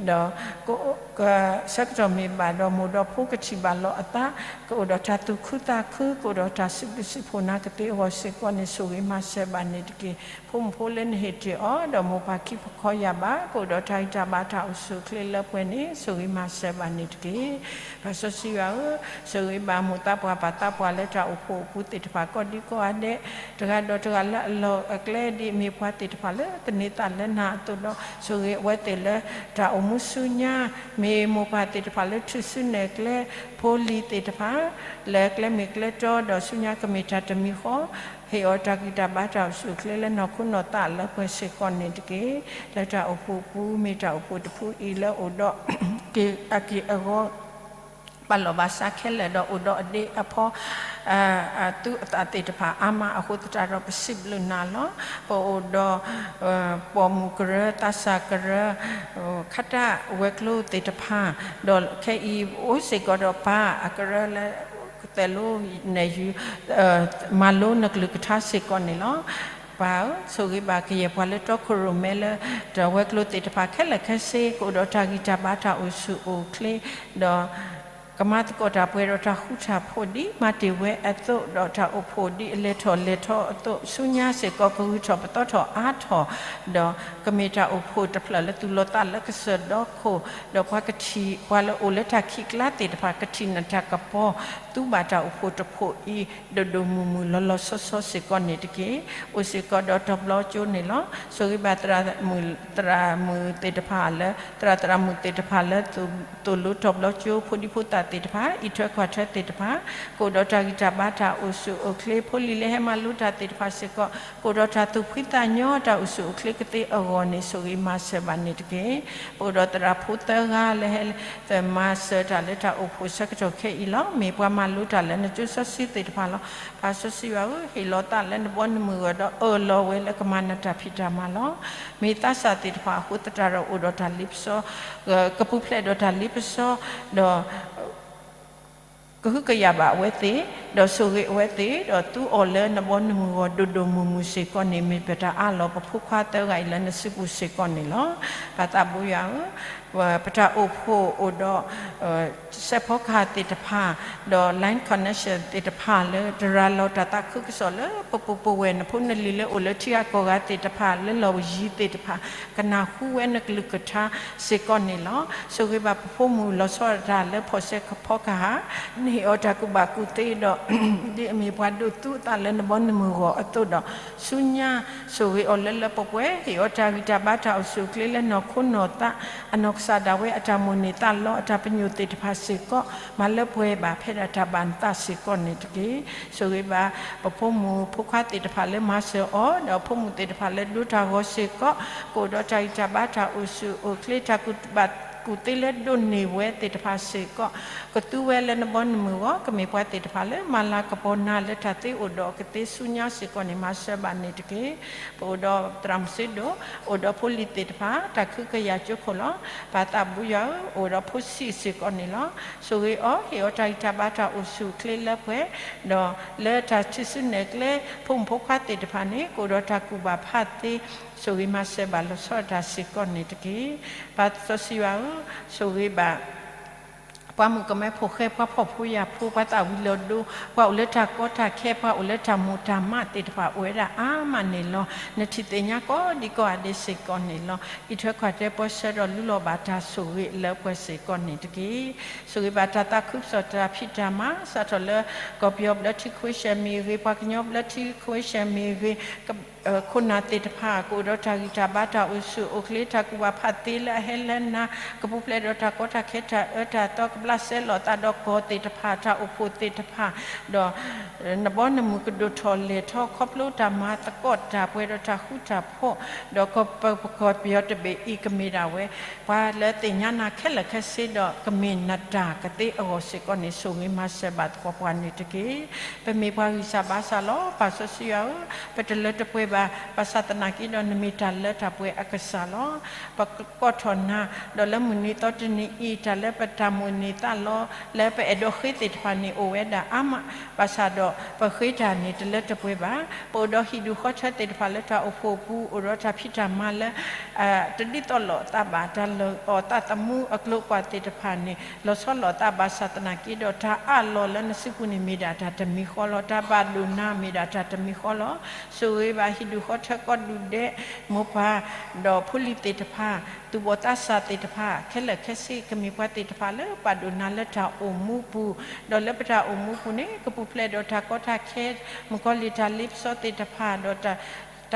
ဒီး ကဆၢကတီၢ်မ့ၢ်ဘၣ်ဒီးမိၢ်ဒီးဖိကထံၣ်ဘၣ်လီၤအသး ကအိၣ်ဒီးတၢ်သူၣ်ခုသးခု ကအိၣ်ဒီးတၢ်စံးဘျုးစံးဖှိၣ်နၤကသ့အဂီၢ်စ့ၢ်ကီးန့ၣ် ဆိၣ်ဂ့ၤမၤစၢၤဘၣ်န့ၣ်တက့ၢ်. ဖိမုၣ်ဖိလၢနဟ့ၣ်တ့ၢ်အီၤ ဒီးမိၢ်ပၢ်ခံခီယာ်ဘၣ် ကအိၣ်ဒီးတၢ်ဂံၢ်တၢ်ဘါတၢ်အိၣ်ဆူၣ်အိၣ်ချ့လၢပှဲၤန့ၣ် ဆိၣ်ဂ့ၤမၤစၢၤဘၣ်န့ၣ်တက့ၢ်. ပၢ်စီဆှံယွၤဧၢ, ဆိၣ်ဂ့ၤဘၣ်မိၢ်သးပှၢ်ပၢ်သးပှၢ်လၢတၢ်အိၣ်ဖှိၣ်အပူၤသ့ၣ်တဖၣ် ကိးဒံကိးဂၤဒဲး တဂၤဒီးတဂၤလၢအလီၢ်အကျဲ ဒ်အမ့ၢ်ပှၤသ့ၣ်တဖၣ်လၢသန့ၤသးလၢနၤအသိးဒီး ဆိၣ်ဂ့ၤအဝဲသ့ၣ်လၢတၢ်အိၣ်မူဆူညါ မ့ၢ်မိၢ်ပၢ်သ့ၣ်တဖၣ်လၢထူၣ်စုနဲၣ်ကျဲ ဖိလံၤသ့ၣ်တဖၣ် လၢကျဲမ့ၢ်ကျဲတီဒီးဆူညါကမ့ၢ်တၢ်တမံၤဃီ ဟ့ၣ်အီၤတၢ်ဂံၢ်တၢ်ဘါတၢ်အိၣ်ဆူၣ်အိၣ်ချ့လၢနီၢ်ခိနီၢ်သးလၢပှဲၤစ့ၢ်ကီးန့ၣ်တက့ၢ်. လၢတၢ်အိၣ်ဖှိၣ်ပူၤ မ့ၢ်တၢ်အိၣ်ဖှိၣ်တဖုအံၤလၢအိၣ်ဒီး အက့ၢ်အဂီၤ ဘၣ်လီၢ်ဘၣ်စးခဲလၢာ်ဒီးအိၣ်ဒီးအဒ့အဖီ အသူအသးသ့ၣ်တဖၣ်အါမးအဃိသတးဒီး ပစံးဘျုးနၤလီၤ. ပအိၣ်ဒီး ပိာ်မုၣ်ကရၢ သးစၢ်ကရၢ ခါတၢ်ဝဲၤကျိၤသ့ၣ်တဖၣ် ဒီးခဲအံၤအိၣ်စ့ၢ်ကီးဒီးပၢ်အကရၢလၢ ကသဲးလိနဲၣ်ယုၤ မၤလိနကလုၢ်ကထါစ့ၢ်ကီးန့ၣ်လီၤ. ပၢ်ဧၢ, ဆိၣ်ဂ့ၤဘၣ်ကယဲၢ်ပှၤလၢတီခိၣ်ရိၣ်မဲလၢ တၢ်ဝဲၤကျိၤသ့ၣ်တဖၣ်ခဲလၢာ်ခဲဆ့ ကအိၣ်ဒီးတၢ်ဂံၢ်တၢ်ဘါတၢ်အိၣ်ဆူၣ်အိၣ်ချ့ ဒီး ကမၤသကိးတၢ်ပှဲၤဒီးတၢ်ဃူတၢ်ဖိးဒ်မၤတ့ၢ်ဝဲအသိး ဒီးတၢ်အိၣ်ဖှိၣ်ဒ်အလဲၤထီၣ်လဲၤထီအသိး ဆူညါစ့ၢ်ကီးကဂုၤထီၣ်ပသီထီၣ်အါထီၣ် ဒီးကမ့ၢ်တၢ်အိၣ်ဖှိၣ်တဖျၢၣ်လၢသူၣ်လီၤသးလၢကစၢၢ်ဒီခိၣ် ဒီးပှၤကထံၣ်ပှၤလၢအိၣ်လၢတၢ်ခံးကျါသ့ၣ်တဖၣ် ကထံၣ်နတၢ်ကပီၤ သူဘၣ်တၢ်အိၣ်ဖှိၣ်တဖှိၣ်အံၤ ဒိၣ်ဒိၣ်မုၢ်မုၢ်လီၤလီၤဆီဆီစ့ၢ်ကီးန့ၣ်တက့ၢ်. အိၣ်စ့ၢ်ကီးဒီးတီၤဘျီကၠိန့ၣ်လီၤ. ဆိၣ်ဂ့ၤဘၣ်သရၣ်မုၣ် သရၣ်မုၣ်သ့ၣ်တဖၣ်လၢ သရၣ်သရၣ်မုၣ်သ့ၣ်တဖၣ်လၢ သိၣ်လိတီၤဘျီကၠိ ဖိဒံဖိသၣ်သ့ၣ်တဖၣ် အံးထွဲကွၢ်ထွဲသ့ၣ်တဖၣ် ကအိၣ်ဒီးတၢ်ဂံၢ်တၢ်ဘါတၢ်အိၣ်ဆူၣ်အိၣ်ချ့ ဖိလံၤလၢဟဲမၤလိတၢ်သ့ၣ်တဖၣ်စ့ၢ်ကီး ကအိၣ်ဒီးတၢ်သူၣ်ဖှံသးညီ တၢ်အိၣ်ဆူၣ်အိၣ်ချ့ကသ့အဂီၢ်န့ၣ် ဆိၣ်ဂ့ၤမၤစၢၤဘၣ်န့ၣ်တက့ၢ်. ပအိၣ်ဒီးသရၣ်ဖိသၢဂၤလၢဟဲ မၤစၢၤတၢ်လၢတၢ်အိၣ်ဖှိၣ်ဆၢကတီၢ်ခဲအံၤလီၤ. မ့ၢ်ပှၤမၤလိတၢ်လၢနကၠိစီဆှံသ့ၣ်တဖၣ်လီၤ. ပၢ်စီဆှံယွၤဧၢ, ဟ့ၣ်လီၤသးလၢနဘီနမုၢ်ဂီၢ်ဒီးအၢၣ်လီၤဝဲလၢကမၤနၢၤတၢ်ဖံးတၢ်မၤလီၤ. မ့ၢ်သးစၢ်သ့ၣ်တဖၣ်အဃိသတးဒီးအိၣ်ဒီးတၢ်လ့ပစီ ကပူၤဖျဲးဒီးတၢ်လ့ပစီ ဒီး ကဟုကယာ်ဘၣ်အဝဲသ့ၣ် ဒီးဆိၣ်ဂ့ၤအဝဲသ့ၣ် ဒီးသူအီၤလၢနဘီနမုၢ်ဂီၢ်ဒိၣ်ဒိၣ်မုၢ်မုၢ်စ့ၢ်ကီးန့ၣ် မ့ၢ်ပတၢ်အးလီၤပဖိခွါသၢဂၤအံၤလၢနစုပူၤစ့ၢ်ကီးန့ၣ်လီၤ. ပၢ်သးဘိယွၤဧၢ, ပတၢ်အိၣ်ဖှိၣ်အိၣ်ဒီး စဲးဖီကဟၣ်သ့ၣ်တဖၣ် ဒီး line connection သ့ၣ်တဖၣ်လၢတရၤလီၤတၢ်သးခုကစီၣ်လၢပပူၤပဝဲၢ် နဖိနလံၤလၢအိၣ်လၢထံဂၤကီၢ်ဂၤသ့ၣ်တဖၣ်လၢလီၢ်ယံၤသ့ၣ်တဖၣ် ကနၢ်ဟူဝဲနကလုၢ်ကထါစ့ၢ်ကီးန့ၣ်လီၤ. ဆိၣ်ဂ့ၤဘၣ်ပဖိမုၣ်လီၤဆီဒၣ်တၢ်လၢဖီၣ်စဲးဖီကဟၣ် နဟ့ၣ်အီၤတၢ်ကူၣ်ဘၣ်ကူၣ်သ့ဒီး ဒ်အမ့ၢ်ပှၤဒိးသူအသးလၢနဘီနမုၢ်ဂီၢ်အသိးဒီး ဆူညါဆိၣ်ဂ့ၤအီၤလၢလၢပှဲၤပှဲၤ ဟ့ၣ်အီၤတၢ်ဂံၢ်တၢ်ဘါတၢ်အိၣ်ဆူၣ်အိၣ်ချ့လၢနီၢ်ခိနီၢ်သး အနီၢ် ကစၢ်ဒၣ်ဝဲအတၢ်မိၣ်န့ၢ်သးလီ အတၢ်ပညိၣ်သ့ၣ်တဖၣ်စ့ၢ်ကီး မၤလၢပှဲၤဘၣ်ဖဲဒၣ်တၢ်ဘၣ်နသးစ့ၢ်ကီးန့ၣ်တက့ၢ်. ဆိၣ်ဂ့ၤဘၣ် ပဖိမုၣ်ဖိခွါသ့ၣ်တဖၣ်လၢမၤစၢၤအီၤ ဒီးဖိမုၣ်သ့ၣ်တဖၣ်လၢဒိတၢ်ဂီၤစ့ၢ်ကီး ကအိၣ်ဒီးတၢ်ဂံၢ်တၢ်ဘါတၢ်အိၣ်ဆူၣ်အိၣ်ချ့ တၢ်ကူၣ်ဘၣ်ကူၣ်သ့လၢဒိးန့ၢ်ဝဲသ့ၣ်တဖၣ်စ့ၢ်ကီး ကသူဝဲလၢနဘီနမုၢ်အဂီၢ် ကမ့ၢ်ပှၤသ့ၣ်တဖၣ်လၢမၤလၤကပီၤနၤလၢတၢ်သ့အိၣ်ဒီးကသ့ဆူညါစ့ၢ်ကီးန့ၣ် မၤစၢၤဘၣ်န့ၣ်တက့ၢ်. ပအိၣ်ဒီးသရၣ်မုၣ်စုဒိၣ် အိၣ်ဒီးဖိလံၤသ့ၣ်တဖၣ် တၢ်ခုကယာ်ကၠိခိၣ်လီၤ. ပၢ်သးဘိယွၤဧၢ အိၣ်ဒီးဖိဆံးစ့ၢ်ကီးန့ၣ်လီၤ. ဆိၣ်ဂ့ၤအီၤ ဟ့ၣ်အီၤတၢ်ဂံၢ်တၢ်ဘါတၢ်အိၣ်ဆူၣ်အိၣ်ချ့လၢပှဲၤ ဒီးလၢတၢ်ထုးစုနဲၣ်ကျဲ ဖိမုၣ်ဖိခွါသ့ၣ်တဖၣ်န့ၣ် ကအိၣ်ဒီးတၢ်ကူၣ်ဘၣ်ဖးသ့ ဆိၣ်ဂ့ၤမၤစၢၤဘၣ်လီၤဆီဒၣ်တၢ်စ့ၢ်ကီးန့ၣ်တက့ၢ်. ပၢ်စီဆှံယွၤဧၢ, ဆိၣ်ဂ့ၤဘၣ် ပှၤမုၣ်ကမဲဖိဃဲ ပှၤဖှီၣ်ဖိယာ်ဖိ ပှၤသးဝံၤလီၤဒိ ပှၤအိၣ်လၢတၢ်ကီတၢ်ခဲ ပှၤအိၣ်လၢတၢ်မိၢ်တၢ်မးသ့ၣ်တဖၣ် အိၣ်ဝဲဒၣ်အါမးန့ၣ်လီၤ. နထံၣ်သ့ၣ်ညါကိးဒံကိးဂၤဒဲးစ့ၢ်ကီးန့ၣ်လီၤ. အံးထွဲကွၢ်ထွဲပၢဆှၢဒီးလူလီၤဘၣ်တၢ်ဆိၣ်ဂ့ၤလၢပှဲၤစ့ၢ်ကီးန့ၣ်တက့ၢ်. ဆိၣ်ဂ့ၤဘၣ်တၢ်သးခုကစီၣ်တၢ်ဖံးတၢ်မၤ စးထီၣ်လၢ ကီၢ်ပယီၤဘျၢထံခဝ့ၡၢၣ်မ့ၢ်ဂ့ၤ, ပှၤကညီဘျၢထံခဝ့ၡၢၣ်မ့ၢ်ဂ့ၤ, ခိၣ်နၢ်သ့ၣ်တဖၣ် ကအိၣ်ဒီးတၢ်ဂံၢ်တၢ်ဘါတၢ်အိၣ်ဆူၣ်အိၣ်ချ့ တၢ်ကူၣ်ဘၣ်ဖးသ့လၢအဟဲလၢနၤ, ကပူၤဖျဲးဒီးတၢ်ကီတၢ်ခဲတၢ်အၢတၢ်သီ ကဘျးစဲလိာ်သးဒီးကီၢ်သ့ၣ်တဖၣ် တၢ်အိၣ်ဖှိၣ်သ့ၣ်တဖၣ်, ဒီး နဘီနမုၢ်ကဒိၣ်ထီၣ်လဲၢ်ထီၣ် ခီဖျိတၢ်မၤသကိးတၢ်ပှဲၤဒီးတၢ်ဃူတၢ်ဖိး, ဒီးကီၢ်ပ ပကီၢ်ပယီၤတဘ့ၣ်အံၤကမ့ၢ်ဒၣ်ဝဲ ပှၤလၢသ့ၣ်ညါနၤခဲလၢာ်ခဲဆ့ဒီး ကမ့ၢ်နတၢ်ကသ့အဂီၢ်စ့ၢ်ကီးန့ၣ် ဆိၣ်ဂ့ၤမၤစၢၤဘၣ်သပှၢ်ပှၢ်န့ၣ်တက့ၢ်. ပမ့ၢ်ပှၤဂံၢ်စၢ်ဘါစၢ်လီၤ. ပၢ်စီဆှံယွၤဧၢ, ပတလၢတပှဲၤဘၣ်, ဘၣ်ဆၣ်သနာ်က့ဒီး နမ့ၢ်တၢ်လၢတၢ်ပှဲၤအကစၢ်လီၤ. ပကိးထီၣ်နၤ, ဒီးလၢမုၢ်နံၤသီတနံၤအံၤ တၢ်လၢပတၢ်မိၣ်န့ၢ်သးလီ လၢပအဲၣ်ဒိးဃ့သ့ၣ်တဖၣ်န့ၣ် အိၣ်ဝဲဒၣ်အါမး, ဘၣ်ဆၣ်ဒီးပဃ့တၢ်န့ၣ်တလၢတပှဲၤဘၣ်. ပအိၣ်ဒီးဟံၣ်ဒူၣ်ဃီထၢသ့ၣ်တဖၣ်လၢတၢ်အိၣ်ဖှိၣ်အပူၤ အိၣ်ဒီးတၢ်ဖံးတၢ်မၤလၢ တဒ်သိးလိာ်အသးဘၣ်, တၢ်လၢာ်အီၣ်သးသမူအကျိၤအကွာ်သ့ၣ်တဖၣ်န့ၣ် လီၤဆီလိာ်သးဘၣ်ဆၣ်သနာ်က့ဒီး တၢ်အးလီၤလၢနစုပူၤန့ၣ်မ့ၢ်ဒၣ်တၢ်တမံၤဃီလီၤ. တၢ်ဘၣ်ဒိၣ်နၤမ့ၢ်ဒၣ်တၢ်တမံၤဃီလီၤ. ဆိၣ်ဂ့ၤဘၣ်ဟံၣ်ဒူၣ်ဃီထၢကိးဒူၣ်ဒဲး မိၢ်ပၢ် ဒီးဖိလံၤသ့ၣ်တဖၣ်, သူၣ်ဘီၣ်သးစၢ်သ့ၣ်တဖၣ် ခဲလၢာ်ခဲဆ့ ကမ့ၢ်ပှၤသ့ၣ်တဖၣ်လၢဘၣ်ဒိၣ်နၤလၢတၢ်အိၣ်မူပူၤ, ဒီးလၢပတၢ်အိၣ်မူပူၤန့ၣ် ကပူၤဖျဲးဒီးတၢ်ကီတၢ်ခဲ, မုၣ်ကီၤလံၢ်တၢ်လ့ပစီသ့ၣ်တဖၣ်, ဒီး တၢ်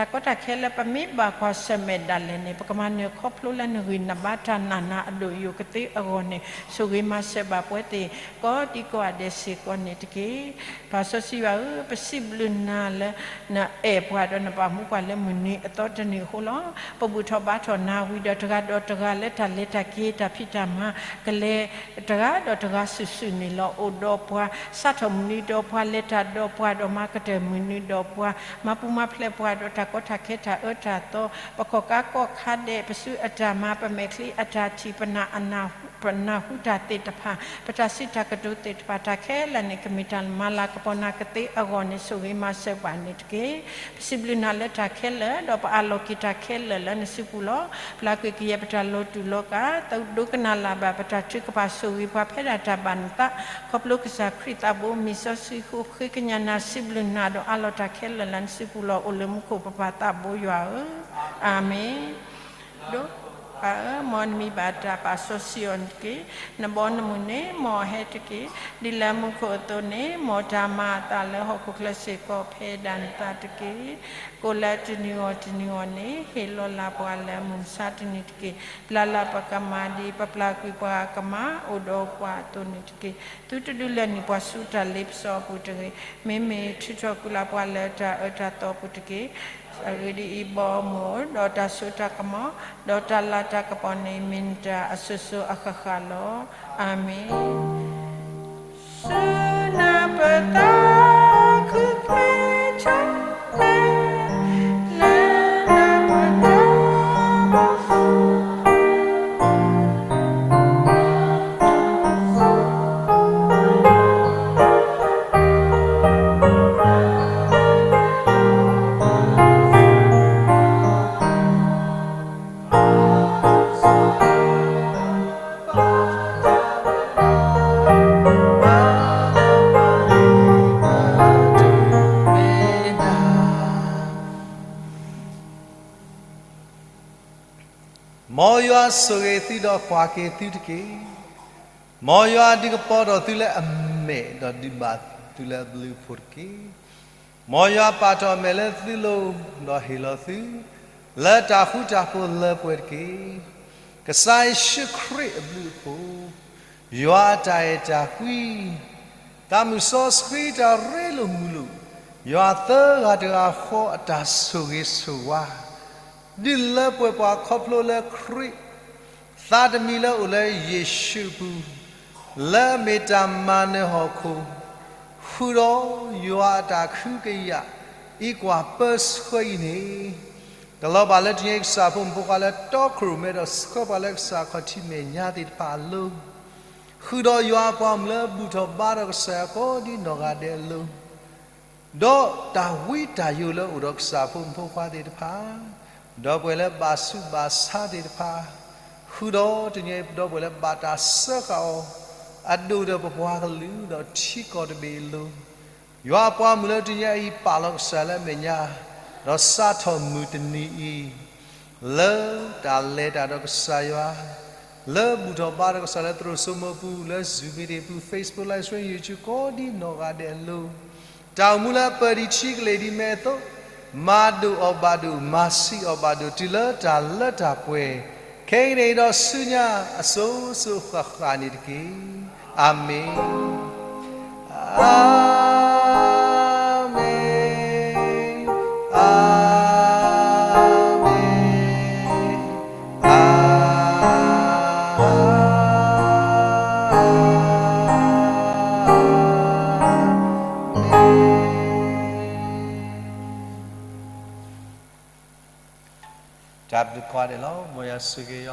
ကီတၢ်ခဲလၢပမ့ၢ်ဘၣ်ကွၢ်ဆၢၣ်မဲာ်ဒၣ်လဲာ်န့ၣ် ပကမၤနၢၤခီဖျိလၢနဂံၢ်နဘါတၢ်နာ်နၤအဒိၣ်အယိာ်ကသ့အဂီၢ်န့ၣ် ဆိၣ်ဂ့ၤမၤစၢၤဘၣ်ပှဲၤသ့ၣ် ကိးဒံကိးဂၤဒဲးစ့ၢ်ကီးန့ၣ်တက့ၢ်. ပၢ်စီဆှံယွၤဧၢ, ပစံးဘျုးနၤလၢ နအဲၣ်ပှၤဒီးနဘၣ်မူပှၤလၢမုၢ်နံၤအသီတနံၤအဃိလီၤ. ပဘူၣ်ထီၣ်ဘါထီၣ်နၤဝံၤဒီး တဂၤဒီးတဂၤလၢတၢ်လဲၤတၢ်က့ၤ တၢ်ဖံးတၢ်မၤ ကလဲၤတဂၤဒီးတဂၤစုာ်စုာ်န့ၣ်လီၤ. အိၣ်ဒီးပှၤ စးထီၣ်မုၢ်နံၤဒီးပှၤ လဲၤတၢ်ဒီးပှၤ ဒီးမၤကတၢၢ်မုၢ်နံၤဒီးပှၤ မၤပူၤမၤဖျဲးပှၤဒီးတၢ်ကီတၢ်ခဲတၢ်အၢတၢ်သီ, ပကီၢ်ကးကီၢ်ခါဒဲး ပစုအတၢ်မၤ ပမဲာ်ချံအတၢ်ထံၣ် ပနၢ်ဟူတၢ်သ့ၣ်တဖၣ် ပတၢ်စံးတၢ်ကတိၤသ့ၣ်တဖၣ် တၢ်ခဲလၢာ်န့ၣ် ကမ့ၢ်တၢ်မၤလၤကပီၤနၤကသ့အဂီၢ်န့ၣ် ဆိၣ်ဂ့ၤမၤစၢၤပှၤန့ၣ်တက့ၢ်. ပစံးဘျုးနၤလၢတၢ်ခဲလၢာ် ဒီးပအးလီၤက့ၤတၢ်ခဲလၢာ်လၢနစုပူၤလီၤ. ပျၢ်ကွံာ်ကယဲၢ်ပတၢ်လီၤတူာ်လီၤကာ်, ဒိကနၣ်လၢ်ဘၣ်ပတၢ်ထုကဖၣ် ဆိၣ်ဂ့ၤပှၤဖဲဒၣ်တၢ်ဘၣ်နသး, ခီဖျိကစၢ်ခရံာ်သးဘိမံၤစီဆှံအဃိ ဃ့ကညးနၤ စံးဘျုးနၤဒီးအးလီၤတၢ်ခဲလၢာ်လၢနစုပူၤလီၤ. အိၣ်လၢမူခိၣ်ပပၢ်သးဘိယွၤဧၢ, အၤမ့ၣ်. ဒီးပၢ်ဧၢ, မ်နမံၤဘၣ်တၢ်ပာ်စီဆှံအီၤန့ၣ်တက့ၢ်. နဘီနမုၢ်န့ၣ် မ်အဟဲတက့ၢ်. ဒ်လၢမူခိၣ်အသိးန့ၣ် မ်တၢ်မၤအသးလၢဟီၣ်ခိၣ်ချၢစ့ၢ်ကီး ဖဲဒၣ်နသးတက့ၢ်. ကိးလၢတနံၤဂီၢ်တနံၤဂီၢ်န့ၣ် ဟ့ၣ်လီၤလၢ်ပှၤလၢမုၢ်မဆါတနံၤတက့ၢ်. ပျၢ်လၢ်ပကမၣ်ဒ်ပပျၢ်ကွံာ်ပှၤကမၣ် အိၣ်ဒီးပှၤအသိးန့ၣ်တက့ၢ်. သုတဒုးလဲၤနုာ်ပှၤဆူတၢ်လ့ပစီအပူၤတဂ့ၤ. မ့မ့ၢ်ထုးထီၣ်ကွံာ်လၢ်ပှၤလၢတၢ်အၢတၢ်သီအပူၤတက့ၢ်. အဂ့ၢ်ဒ်အံၤ, ဘီအမုၢ်, ဒီးတၢ်စိတၢ်ကမီၤ, ဒီးတၢ်လၤတၢ်ကပီၤန့ၣ် မ့ၢ်နတၢ်အစိၤစိၤအဃၣ်ဃၣ်လီၤ. အၤမ့ၣ်. ဆူနၢ်ပသးခုဖဲထီၣ် လၢနၢ်ပသး မ်ယွၤဆိၣ်ဂ့ၤသုဒီးကွၢ်က့ၤသုတက့ၢ်. မ်ယွၤဒုးကပီၤထီၣ်သုလၢအမဲာ် ဒီးဒုးဘၣ်သုလၢအဘျုးအဖှိၣ်တက့ၢ်. မ်ယွၤပာ်ထီၣ်အမဲာ်လၢသုလိၤ ဒီးဟ့ၣ်လီၤသု လၢတၢ်ဃူတၢ်ဖိးလၢပှဲၤတက့ၢ်. ကစၢ်ယ့ၣ်ၡူးခရံာ်အဘျုးအဖှိၣ်, ယွၤအတၢ်အဲၣ်တၢ်ကွံ, တၢ်မုၢ်စီဆှံတၢ်ရ့လိာ်မုာ်လိာ်, ယွၤသၢဂၤတဂၤဃီအတၢ်ဆိၣ်ဂ့ၤဆိၣ်ဝါ, ဒုးလၢပှဲၤပှၤခီဖျိလၢခရံာ် သးတမံၤလၢအိၣ်လၢယ့ၣ်ၡူးအပူၤ, လၢအမ့ၢ်တၢ်မၤနၢၤဟီၣ်ခိၣ်, ဃုာ်ဒီးယွၤအတၢ်ကဟုကယာ် အံၤကွၢ်ပၢဆှၢအံၤန့ၣ်, ကလီၤဘၣ်လၢတနံၤအံၤကစၢ်ဖိမုၣ်ဖိခွါလၢတီခိၣ်ရိၣ်မဲဒီးဆှၢပှၤလၢကစၢ်ခီၣ်ထံးမဲာ်ညါသ့ၣ်တဖၣ်အလိၤ, ဃုာ်ဒီးယွၤအပှၤမုၣ်လၢဘူၣ်ထီၣ်ဘါထီၣ်ကစၢ်ယွၤကိးဒံနီၢ်ဂၤဒဲးအလိၤ ဒီးတၢ်ဝံတၢ်ယိးလၢအိၣ်ဒီးကစၢ်ဖိမုၣ်ဖိခွါသ့ၣ်တဖၣ်, ဒီပုၢ်ဝဲၢ်လၢဘၣ်ဆူးဘၣ်ဆါသ့ၣ်တဖၣ်, ဃုာ်ဒီးတနံၤအံၤ ဒီပုၢ်ဝဲၢ်လၢဘၣ်တၢ်စၢဃာ်အီၤ, အဒိၣ်ဒီးပပှၤကလုာ်ဒီးထံကီၢ်တဘ့ၣ်အလိၤ, ယွၤအပှၤမုၣ်လၢတနံၤအံၤပာ်လီၤကစၢ်လၢအမဲာ်ညါ, ဒီးစးထီၣ်မုၢ်တနံၤအံၤ လၢတၢ်လဲၤတၢ်ဒီးကစၢ်ယွၤ, လၢဘူၣ်ထီၣ်ဘါထီၣ်ကစၢ်လၢသရိာ်စိမိၤပူၤ, လၢ Zoom meeting ပူၤ, Facebook Live Stream, YouTube ကိးဒံနီၢ်ဂၤဒဲးအလိၤ, တၢ်အိၣ်မူလၢအပၢၢ်ဒံးထံကလ့ၢ်ဒံးမဲာ်အသိး, မၤဒိၣ်အီၤဘၣ်ဒိၣ်, မၤဆံးအီၤဘၣ်ဒိၣ်, တုၤလၢတၢ်လၢတၢ်ပှဲၤ, ခဲအံၤန့ၣ်ဒီးဆူညါအစိၤစိၤဃၣ်ဃၣ်န့ၣ်တက့ၢ်. အၤမ့ၣ်. အၤမ့ၣ်, အၤမ့ၣ်, အၤမ့ၣ်. တၢ်ဘျုးကိးဂၤဒဲးလီၤ. မ်ယွၤဆိၣ်ဂ့ၤ